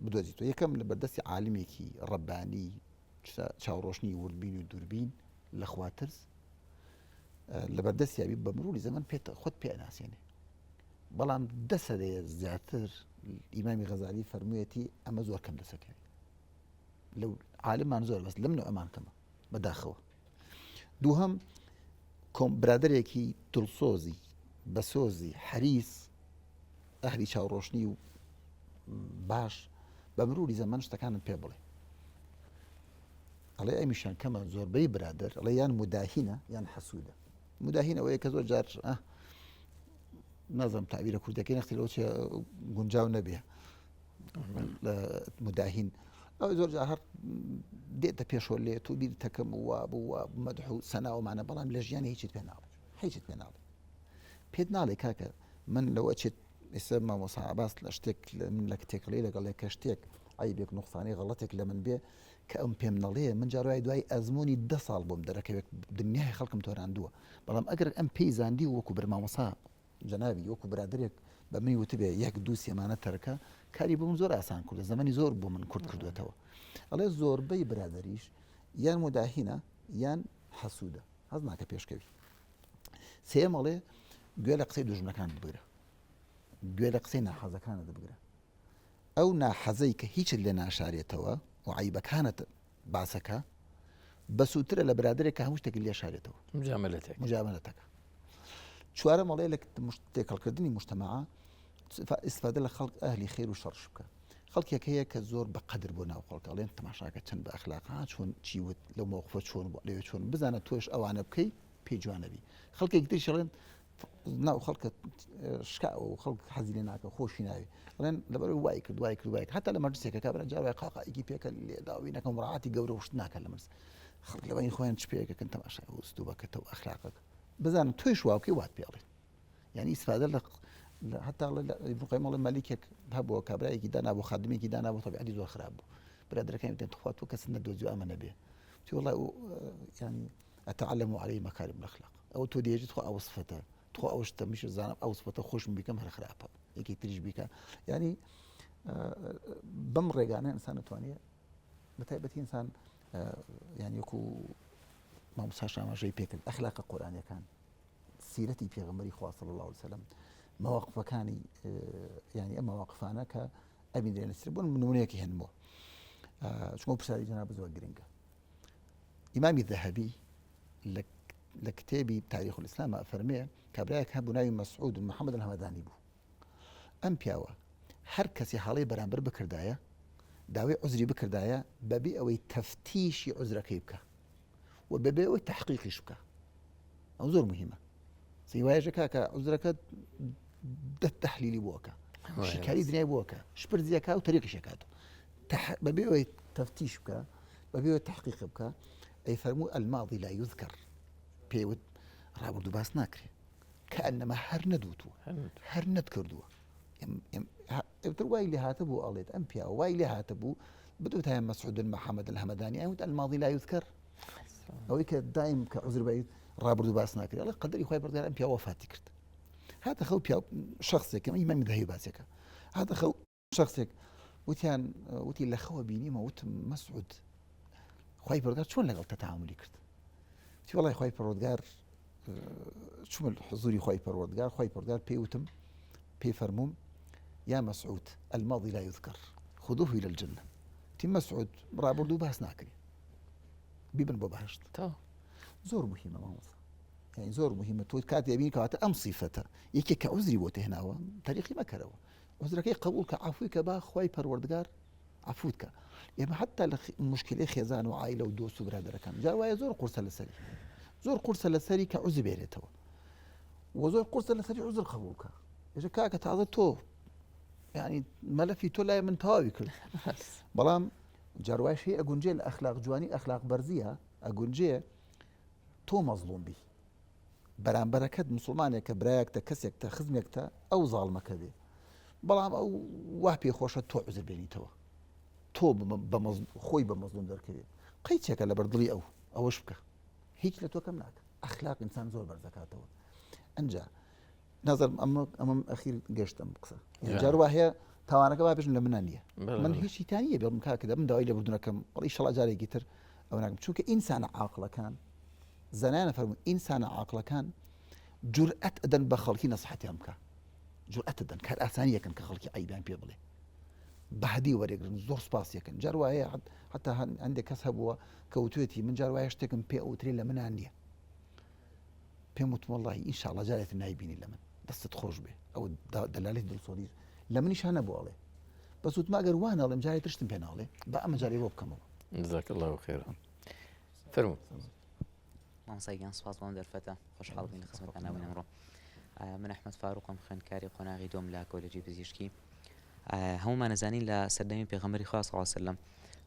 بدۆزیتەوە یەکەم لە بەردەستی عالمێکی ڕەبانی چاوڕۆشنی وردبین و دووربین لە خواترس لە بەردەستیابی بە مروری زەمەن پێت خۆت پێ ناسێنێ بەڵام دە سەدەیە زیاتر ئیمامی غەزالی فەرموویەتی ئەمە زۆر کەم دەسەکەوێت لەو عالمان زۆر بەس لەم ئەمان کەمە بەداخەوە دووهەم کۆم برادێکی دڵسۆزی بەسۆزی حەریس ئەهلی چاوڕۆشنی و باش بە مروری زەمەن شتەکانم پێ بڵێ ئەڵێ ئەمیشان کەمە زۆربەی برادەر ئەڵێ یان مداهینە یان حەسوودە مداهین ئەوەیە کە زۆر جار نازم تعبیرە کوردەکەی نەختی لەوە چێ گونجاو نەبێ مداهین ئەو زۆر جار هەر دێتە پێشۆ لێ تو بیر تەکەم و وا بوو وا مەدح و سەناومانە بەڵام لە ژیانی هیچت پێ ناڵێ هیچت پێ ناڵێ پێت ناڵێ کاکە من لەوە چێت ئێستا مامۆسا عباس لە شتێک من لە تێکەڵی لەگەڵ کە شتێک عیبێک نوقسانی غەڵەتێک لە من بێ کە ئەم پێم نەڵێ من جاروای دوای ئەزمموی ده ساڵ بۆم دەرەکەوێت دنیای خەڵکم تۆراندووە بەڵام ئەگەر ئەم پێی زاندی و وەکو برمامۆسا جەنابی وەکو برادێک بە منی وتبێ یەک دوو سێمانە تەرکە کاری بۆ من زۆر ئاسان کردە زمانی زۆر بۆ من کورت کردوێتەوە ئەڵێ زۆربەی برادریش یان مداهینە یان حەسوودە حەز ناکە پێشکەوی سێیەم ئەڵێ گوێ لە قسەی دوژمنەکانت بگرە گوێ لە قسەی ناحەزەکانت بگرە ئەو ناحەزەی کە هیچت لێ ناشارێتەوە و عیبەکانت باسەکە بەسووترە لە برادێک کە هەموو شتێکی لێ شارێتەوە مجاملەتێک مجاملەتەکە چوارەم ئەڵێ لە تێکەڵکردنی مجتەماعە ئیسفادە لە خەڵک ئەهلی خێر و شەڕش بکە خەڵکێک هەیە کە زۆر بە قەدر بۆ ناو خەڵک ئەڵێن تەماشاکە چەند بە ئەخلاقە چۆن چی وت لەو مەوقفە چۆن بوو لەوێ چۆن بزانە تۆش ئەوانە بکەی پێی جوانەبی خەڵکێک تریش ئەڵێن ناو خەڵکە شکاوە و خەڵک حەزی لێ ناکە خۆشی ناوێ ئەڵێن لەبەر وای کرد وای کرد وای کرد هەتا لە مەجلسێکە کابرا جار وای قاقایەکی پێکە لێداوی نەکەم ڕاعاتی گەورە وشت ناکە لە مەجلس خەڵک لەبەین خۆیان چ پێکەکەن تەماشای ئوسلوبەکەتە و ئەخلاقەکە بزانن تۆیش وا بکەی وات پێ ئەڵێن یعنی ئیسفادە لە حتا ابن قیم ئەڵێ مەلیکێک هەبووە کابرایەکی دانا بۆ خادمێکی دانا بۆ تەبیعەتی زۆر خراپ بوو برادەرەکانی وتیان تخوا تۆ کەس نەدۆزیوە ئەمە نەبێ وتی وەڵای ینی ئەتعلم عليه مەکارم الأخلاق ئەوە تۆ دێژیت خۆ ئەو سفەتە تخوا ئەو شتە میش زانم ئەو سفەتە خۆشم بیکەم هەر خراپە یەکی تریش بیکە ینی بەم ڕێگانە ئینسان دەتوانێت بە تایبەتی ئینسان یان وەکو مامۆستا ئاماژەی پێکرد ئەخلاقە قورئانیەکان سیرەتی پێغەمبەری خوا صلی اللە علیه وسلم مەواقفەکانی یعنی ئەم مەواقفانە کە ئەبینرێنە سەر بۆ نمونەیەکی هێنمەوە چونکە پرسیاری جەناب زۆر گرنگە ئیمامی ذەهەبی لە کتێبی تاریخ الإسلام فەرمێ کابراایەک هەبوو ناوی مەسعود محەممەد الهەمەدانی بوو ئەم پیاوە هەر کەسی هەڵەی بەرامبەر بکردایە داوای عزری بکردایە بەبێ ئەوەی تەفتیشی عزرەکەی بکە و بەبێ ئەوەی تحقیقیش بکە ئەو زۆر مهمە سیوایژە کاکە عزرەکە دە تحلیلی بۆکە شیکاری دنیای بۆکە شپرزیەکە و تەریقیشەکات بەبێ ئەوەی تەفتیش بکە بەبێ ئەوەی تحقیق بکە ئەی فەرموو الماضی لا يذكر پێوت ڕابردوو باس ناکرێ کە ئەنەما هەر نەدوتووە هەر نەتکردووە ئەوتر وای لێ هاتە بوو ئەڵێت ئەم پیا وای لێ هاتە بوو بدوتایە مەسعود محەممەد الهەمەدانی ئەوت الماضی لا يذكر ئەوەی کە دایم کە عذر بە ڕابردوو باس ناکرێت ئەڵێ قەدەری خۆی بڕدار ئەم پیاوە وەفاتی کرد هاتە خەو پیا شخصێکم ئیمامی دەهی باسێکە هاتە خەو شخصێک وتیان وتی لە خەوە بینیمە وتم مەسعود خی پەرگار چۆن لەگەڵ تەتاملی کرد تی وڵی خی پەرۆدگار چوومە حزوری خی پەروەردگار خی پەرگار پێی وتم پێی فەرمووم یا مەسعود الماضی لا يذكر خذوه إلى الجنة تی مەسعود ڕابردوو باس ناکرێ بیبن بۆ بەهشت زۆر مهمە مامۆستا یعنی زۆر مهمە تۆ کاتێ بینی کەواتە ئەم سیفەتە یەکێک کە عوزری بۆ تێناوە تاریخی مەکەرەوە عوزرەکەی قبول کە عفوی کە با خوای پەروەردگار عفوت کە ئێمە حتا لە مشکلی خێزان و عیلە و دۆست و برادەرەکان جار وایە زۆر قورسە لەسەری. زۆر قورسە لەسەری کە عوزر بێنێتەوە و زۆر قورسە لەسەری عوزر قبوڵ بکە ئێژە کاکە تازە تۆ ینی مەلەفی تۆ لای من تەواوی کرد بەڵام جاروایش هەیە ئەگونجێ لە ئەخلاق جوانی ئەخلاق بەرزیە ئەگونجێ تۆ مەزڵوم بی بەرامبەرەکەت مسلمانێکە برایەکتە کەسێکتە خزمێکتە ئەو زاڵمەکە بێ بەڵام ئەو وا پێخۆشە تۆ عزر بێنیتەوە تۆ خۆی بە مەزلوم دەرکەوێت قەیچێکە لە بەردڵی ئەو ئەوەش بکە هیچ لە تۆ کەم ناکە ئەخلاق ئینسان زۆر بەرزەکاتەوە ئەجا نازم ئەمە ئەمەم ئەخیر گەشتم قسە جار وا هەیە تاوانەکە با بژن لە منە نییە من هیچی تان نییە بێڵم کاکە دەبم داوای لێبوردنەکەم بەڵی شەڵا جارێکی تر ئەو ناکەم چونکە ئینسانە عاقڵەکان زانایانە فەرموون ئینسانە عاقڵەکان جورئەت ئەدەن بە خەڵکی نەسحەتیان بکە جورئەت دەن کار ئاسانی یەکەن کە خەڵکی عیبیان پێ بڵێ بەهدی وەرێگرن زۆر سپاس یەکەن جار وایە حتا هەندێک کەس هەبووە کە وتوێتی من جار وایە شتێکم پێ ئەوترێ لە منان نییە پێم وتم وەڵڵاهی ئینشاڵڵا جارێ تر نایبینی لە من دەستت خۆش بێ ئەو دەلالەتی دڵسۆزی لە منیشا نەبوو ئەڵێ بەس وتم ئەگەر وا ناڵێم جارێ ترشتم پێ ناڵێ بە ئەمە جارێ بۆ بکەمەوە جزاک الله خيرا فەرموو مامۆستا گیان سوپاس بۆ ئەم دەرفەتە خۆشحاڵ بووین لە خزمەتتان نابووین ئەمڕۆ من ئەحمەد فاروقم خوێندکاری قۆناغی دووەم لە کۆلێجی پزیشکی هەموومان ئەزانین لە سەردەمی پێغەمبەری خوا صلی اللە علیه وسلم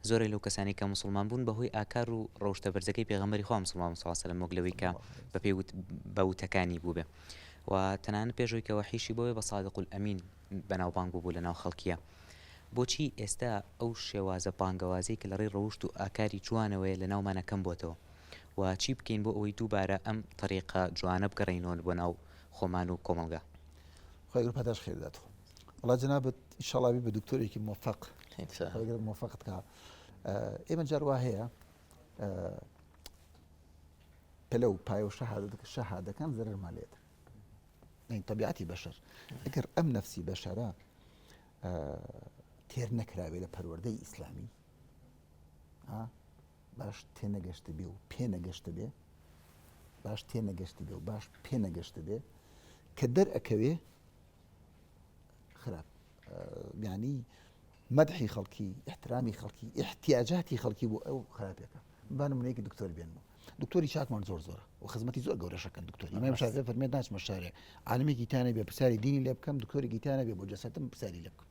زۆرێک لەو کەسانی کە موسڵمان بوون بەهۆی ئاکار و ڕەوشتە بەرزەکەی پێغەمبەری خوا موسڵمان بوون صلی اللە علیه وسلم وەک لەوەی کە بەپێی بە وتەکانی بووبێ و تەنانەت پێش ئەوەی کە وەحیشی بۆ بێ بە صادق الامین بەناوبانگ بووبوو لەناو خەڵکیە بۆچی ئێستا ئەو شێوازە بانگەوازەی کە لە ڕێی ڕەوشت و ئاکاری جوانەوەیە لە ناومانە کەم بۆتەوە و چی بکەین بۆ ئەوەی دووبارە ئەم تەریقە جوانە بگەڕێینەوە بۆ ناو خۆمان و کۆمەڵگا؟ خوای گەورە پاداشت خێر بدات. وەڵا جەنابت ئیشەڵا بی بە دکتۆرێکی مۆفەق خوای گەورە مۆفەقت کا. ئێمە جار وا هەیە پلە و پایە و شەهادەکان زەرەرمان لێت یعنی طبیعەتی بەشەر ئەگەر ئەم نەفسی بەشەرە تێر نەکراوێ لە پەروەردەی ئیسلامی باش تێنەگەشتبێ و پێنەگەشتبێ باش تێنەگەشتبێ و باش پێنەگەشتبێ کە دەرئەکەوێ خراپ یانی مەدحی خەڵکی احترامی خەڵکی احتیاجاتی خەڵکی بۆ ئەو خراپێکە با نمونەیەکی دکتۆر بێنمەوە دکتۆری چاکمان زۆر زۆرە و خزمەتی زۆر گەورەشەکەن دکتۆر ئیمام شافعی فەرمێت ناچمە شارێ عالمێکی تانە بێ پرسیاری دینی لێ بکەم دکتۆرێکی تانە بێ بۆ جەسەتم پرسیاری لێ بکەم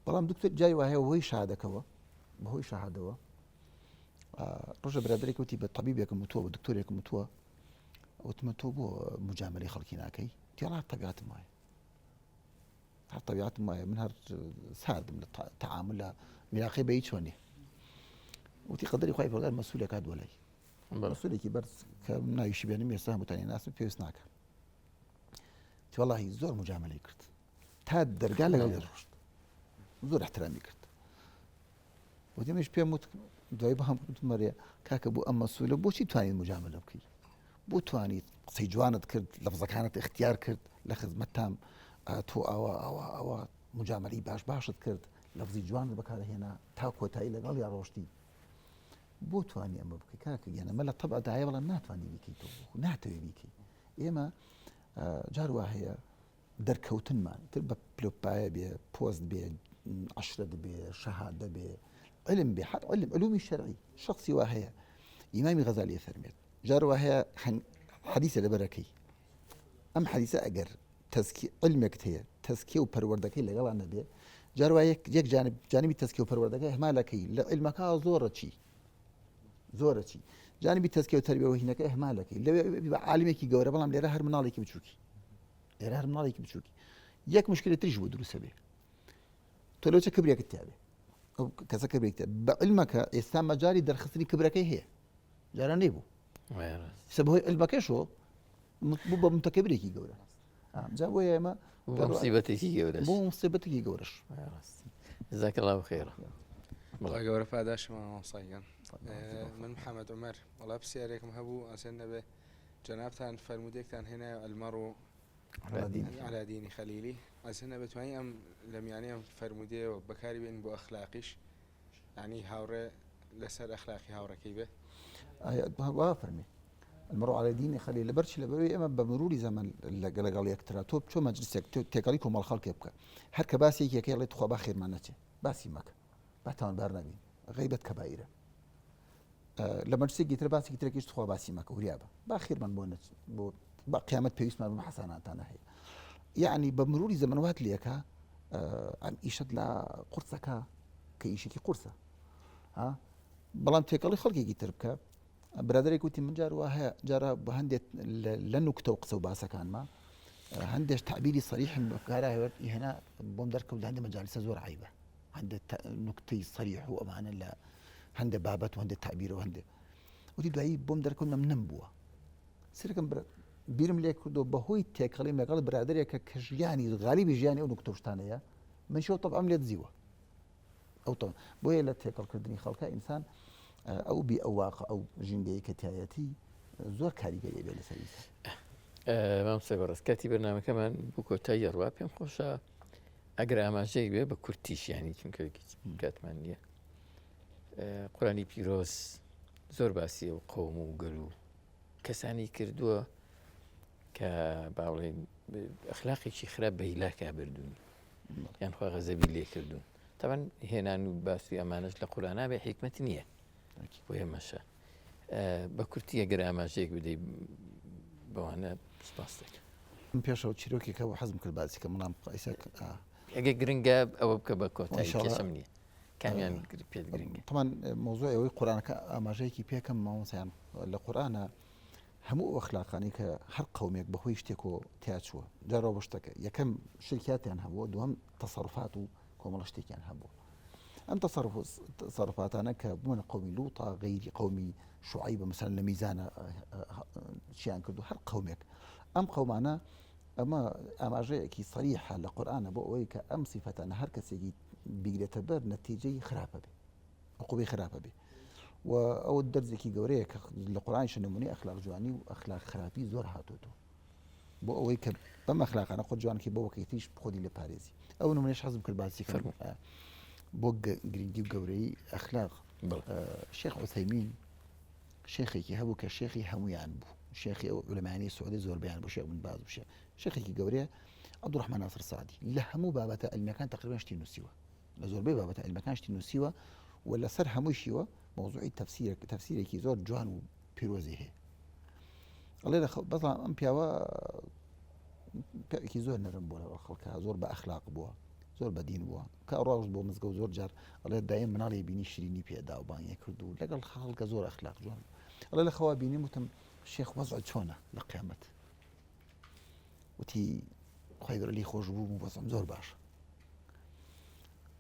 بەڵام دکتۆر جای وایە هۆی شادەکەوە بەهۆی شەهادەوە ڕۆژە برادێک وتی بە طبیبێکم وتووە بە دکتۆرێکم وتووە وتمە تۆ بۆ مجاملەی خەڵکی ناکەی تێڵا تەبیاتم وایە هەر تەبیاتم وایە من هەر ساردم لە تعامل لە میراقی بە هیچ نیە وتی قەدەری خی پەروەردگار مەسوولەکات بۆ لای مەسوولێکی بەرز کە ناویشی بێنم ئێستا هەمووتانی ناسم پێویست ناکە وەڵاهی زۆر مجاملەی کرد تا دەرگا لەگەڵ ڕۆشت زۆر احترامی کرد وتی منیش پێم وت دوای بە هەم وتم مەرێ کاکە بۆ ئەم مەسوولە بۆچی توانیت مجاملە بکەی بۆ توانیت قسەی جوانت کرد لەفزەکانت اختیار کرد لە خزمەتتام تۆ ئاوا ئاوا ئاوا مجاملەی باش باشت کرد لەفزی جوانت بەکارهێنا تا کۆتایی لەگەڵ یا ڕۆشتی بۆ توانی ئەمە بکەی کاکە گیان ئەمە لە تەبعدایە بەڵام ناتوانانی بیکەی تۆ ناتەوێ بیکەی ئێمە جار وا هەیە دەرکەوتنمان تر بە پلۆپایە بێ پۆست بێ عشرەت بێ شەهادە بێ علم بێ هەر علم علومی شەرعی شخصی وا هەیە ئیمامی غەزالی فەرمێت جار وا هەیە حەدیثە لەبەرەکەی ئەم حەدیثە ئەگەر تەزکی علمێکت هەیە تەزکیە و پەروەردەکەی لەگەڵا نەبێ جار وا یەک یەک جانب جانبی تەزکیە و پەروەردەکەی ئەهمالەکەی لە علمەکە زۆرە چی زۆرە چی جانبی تەزکیە و تەربیە و هینەکە ئەهمالەکەی لەوێ بە عالمێکی گەورە بەڵام لێرە هەر مناڵێکی بچووکی لێرە هەر مناڵێکی بچووکی یەک مشکلە تریش بۆ دروستە بێ تۆ لەو چە کبرێکت تیاێ ئەو کەسە کبرێکتە بە علمەکە ئێستا مەجای دەرخستنی کبرەکەی هەیە جاران نەیبوو سە بەهۆی علمەکەشەوە بوو بە متەکەبرێکی گەورە جا بۆ ئێمە مصیبەتێکی گەورە بۆ مصیبەتێکی گەورەش جزاك الله خيرا خوای گەورە پاداشتمان مامۆستا گیان من محەممەد عومەر وەڵا پرسیارێکم هەبوو ئەسێن نەبێ جەنابتان فەرموودەیەکتان هێنایە المەڕ و علی دینی خەلیلی ئەسێن نەبێ توانی ئەم لە میانەی ئەم فەرموودەیەوە بەکاری بێنین بۆ ئەخلاقیش یعنی هاوڕێ لەسەر ئەخلاقی هاوڕەکەی بێ وا فەرمی المرء على دین خلیل لەبەر چی لەبەرەوەی ئێمە بە مروری زەمەن لەگەڵ یەکترا تۆ بچۆ مەجلسێک تێکەڵی کۆمەڵ خەڵکێ بکە هەر کە باسی یەکێکەی ئەڵێ تخوا با خێرمان نەچێ باسی مەکە با تاوانبار نەبین غیبەت کەبائیرە. لە مەجلسێکی تر باسێکی ترەکیش تخوا باسی مەکە وریا بە با خێرمان بۆ نەچ بۆ با قیامەت پێویستمان بەم حەساناتانە هەیە یعنی بە مروری زەمەن وات لێکە ئەم ئیشت لە قورسەکە کە ئیشێکی قورسە ها بەڵام تێکەڵی خەڵکێکی تر بکە برادێک وتی من جار وا هەیە جارە بە هەندێک لە نوکتە و قسە و باسەکانمە هەندێک تعبیری سەریحم بەکارا هێت هێنا بۆم دەرکەوت لە هەندێک مەجالسە زۆر عیبە هەندێک نوکتەی سەریح و ئەمانە لە هەندێک بابەت و هەندێک تعبیر و هەندێک وتی دوایی بۆم دەرکەوت مەم نەم بووە سرکم بیرم لێ کردو بەهۆی تێکەڵیم لەگەڵ برادێکە کە ژیانی غالیبی ژیانی ئەو نوکتەشتانەیە من شەو طبعم لێ دزیوە ئەو تۆ بۆیە لە تێکەڵکردنی خەڵکە ئینسان ئەو بی ئەو واقع ئەو ژینگەیە کە تایەتی زۆر کاریگەری بێ لەسەر مامۆستای بەڕێز کاتی بەرنمەکەمان بۆ کۆتایی ڕوا پێم خۆشە ئەگەر ئاماژەیەک بێ بە کورتیش ینی چونکە کاتمان نییە قورانی پیرۆز زۆر باسی و قەوم و گەل و کەسانی کردووە کە باڵێن ئەخلاقێکی خراپ بە هیلاکا بردوون یان خوا غەزەبی لێ کردوون تاوان هێنان و باسی ئەمانەش لە قورئانا بێ حیکمەت نییە بۆ ئێمەشە بە کورتی ئەگەر ئاماژەیەک بدەی بەوانە سپاس دەکەم. من پێشەوە چیرۆکێک هەبوو حەزم کرد باسی کەم بەڵام ئیسا ئەگەر گرنگە ئەوە بکە بە کۆتایی کێشەم نییە کامیان پێت گرنگە تەمان مەوزوعی ئەوەی قورئانەکە ئاماژەیەکی پێکەم مامۆستایان لە قورئانە هەموو ئەو ئەخلاقانەی کە هەر قەومێک بەهۆی شتێکەوە تیاچووە جارەوە بە شتەکە یەکەم شرکیاتیان هەبووە دووەم تەسەڕفات و کۆمەڵە شتێکیان هەبووە ئەم تەسەڕف و تەسەڕفاتانە کە بوونە قەومی لوطا غەیری قەومی شوعەیبە مەسەلەن لە میزانە چیان کردو هەر قەومێک ئەم قەومانە ئەمە ئاماژەیەکی سەریحە لە قورئانە بۆ ئەوەی کە ئەم سیفەتانە هەر کەسێکی بیگرێتە بەر نەتیجەی خراپە بێ عقوبەی خراپە بێ و ئەو دەرزێکی گەورەیە کە لە قورئانیش نمونەی ئەخلاق جوانی و ئەخلاق خراپی زۆر هاتووەتەوە بۆ ئەوەی کە بەم ئەخلاقانە خۆت جوانکی بۆ وەکەیتیش خۆدی لە پارێزی ئەو نمونەش حەزم کرد باسی فەرموو بۆ گرنگی و گەورەی ئەخلاق شێخ عوسەیمین شێخێکی هەبوو کە شێخی هەمویان بوو شێخی ئەو علەمانی سعودی زۆربیان بۆ شێخ بن باز بشێ شێخێکی گەورەیە عەبدوڕەحمان ناسر سعدی لە هەموو بابەتە علمیەکان تقریبا شتی نووسیوە لە زۆربەی بابەتە عیلمەکان شتی نووسیوە و لەسەر هەمووشیوە مەوزوعی تەفسیرێک تەفسیرێکی زۆر جوان و پیرۆزی هەیە ئەڵێ لە بەڵام ئەم پیاوە پیاوێکی زۆر نەرم بووە لەگەڵ خەڵکە زۆر بە ئەخلاق بووە زۆر بە دین بووە کە ڕۆژ بۆ مزگەوت زۆر جار ئەڵێ دایم مناڵی بینی شیرینی پێدا و بانگی کرد و لەگەڵ خەڵکە زۆر ئەخلاق جوان ئەڵێ لە خەوا بینیم وتم شێخ وەزع چۆنە لە قیامەت وتی خوای گەورە لێی خۆش بوو و وەزعم زۆر باشە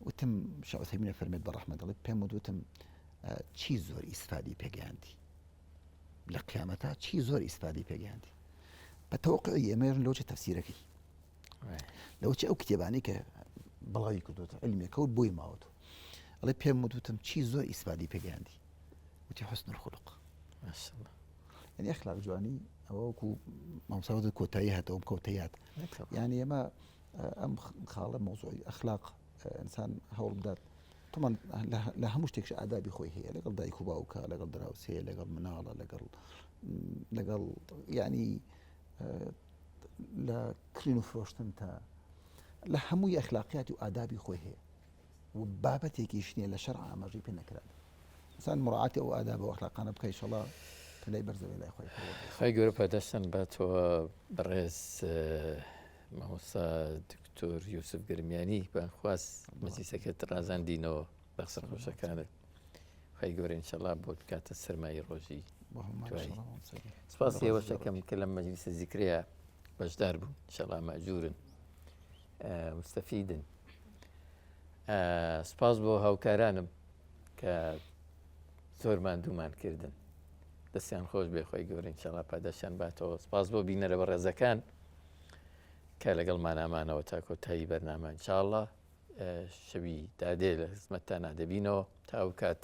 وتم شێخ عوسەیمین فەرمێت بە ڕەحمەت دەڵێت پێم وت وتم چی زۆر ئیسفادی پێگەیاندی لە قیامەتا چی زۆر ئیسفادی پێگەیاندی بە تەوەقعی ئێمەژن لەوچە تەفسیرەکەی لەوچ ئەو کتێبانی کە بڵاوی کردوێتە علمێکە و بۆی ماوەتەوە ئەڵێ پێم وتم چی زۆر ئیسفادی پێگەیاندی وتی حسن الخلق یعنی ئەخلاق جوانی ئەوە وەکو مامۆستا وتت کۆتایی هاتەوە کۆتاییات یعنی ئێمە ئەم خاڵە مۆزۆی ئەخلاق ئینسان هەوڵ بدات تۆمان لە هەموو شتێکش ئادابی خۆی هەیە لەگەڵ دایک و باوکە لەگەڵ دراوسێ لەگەڵ مناڵە لەگەڵ لەگەڵ یعنی لە کڕین و فرۆشتن تا لە هەمووی ئەخلاقیات و ئادابی خۆی هەیە و بابەتێکیش نییە لە شەرع ئاماژەی پێ نەکرابێ ئینسان مراعاتی ئەو ئاداب و ئەخلاقانە بکا ئیشەڵا پلەی بەرزەوەی لای خۆی پەروەردگار. خوای گەورە پاداشتان باتەوە بەڕێز مامۆستا دکتۆر یوسف گەرمیانی بانگخواز مەجلیسەکەت ڕازاندینەوە بە قسە خۆشەکانت خوای گەورە ئینشەڵا بۆت بکاتە سەرمایەی ڕۆژی دوایی سپاسی ئێوەشەکەم کە لەم مەجلیسە زیکرەیە بەشدار بوون ئینشەڵا مەئجورن مستەفیدن سپاس بۆ هاوکارانم کە زۆر ماندوومان کردن دەستیان خۆش بێ خۆی گەورە ئینشاڵا پاداشیان باتەوە سپاس بۆ بینەرە بەڕێزەکان کە لەگەڵ مانامانەوە تا کۆتایی بەرنامە ئینشاڵا شەوی دادێ لە خزمەتتان نادەبینەوە تا ئەو کات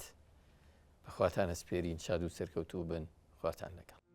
بەخواتان ئەسپێرین شاد و سەرکەوتوو بن خواتان لەگەڵ.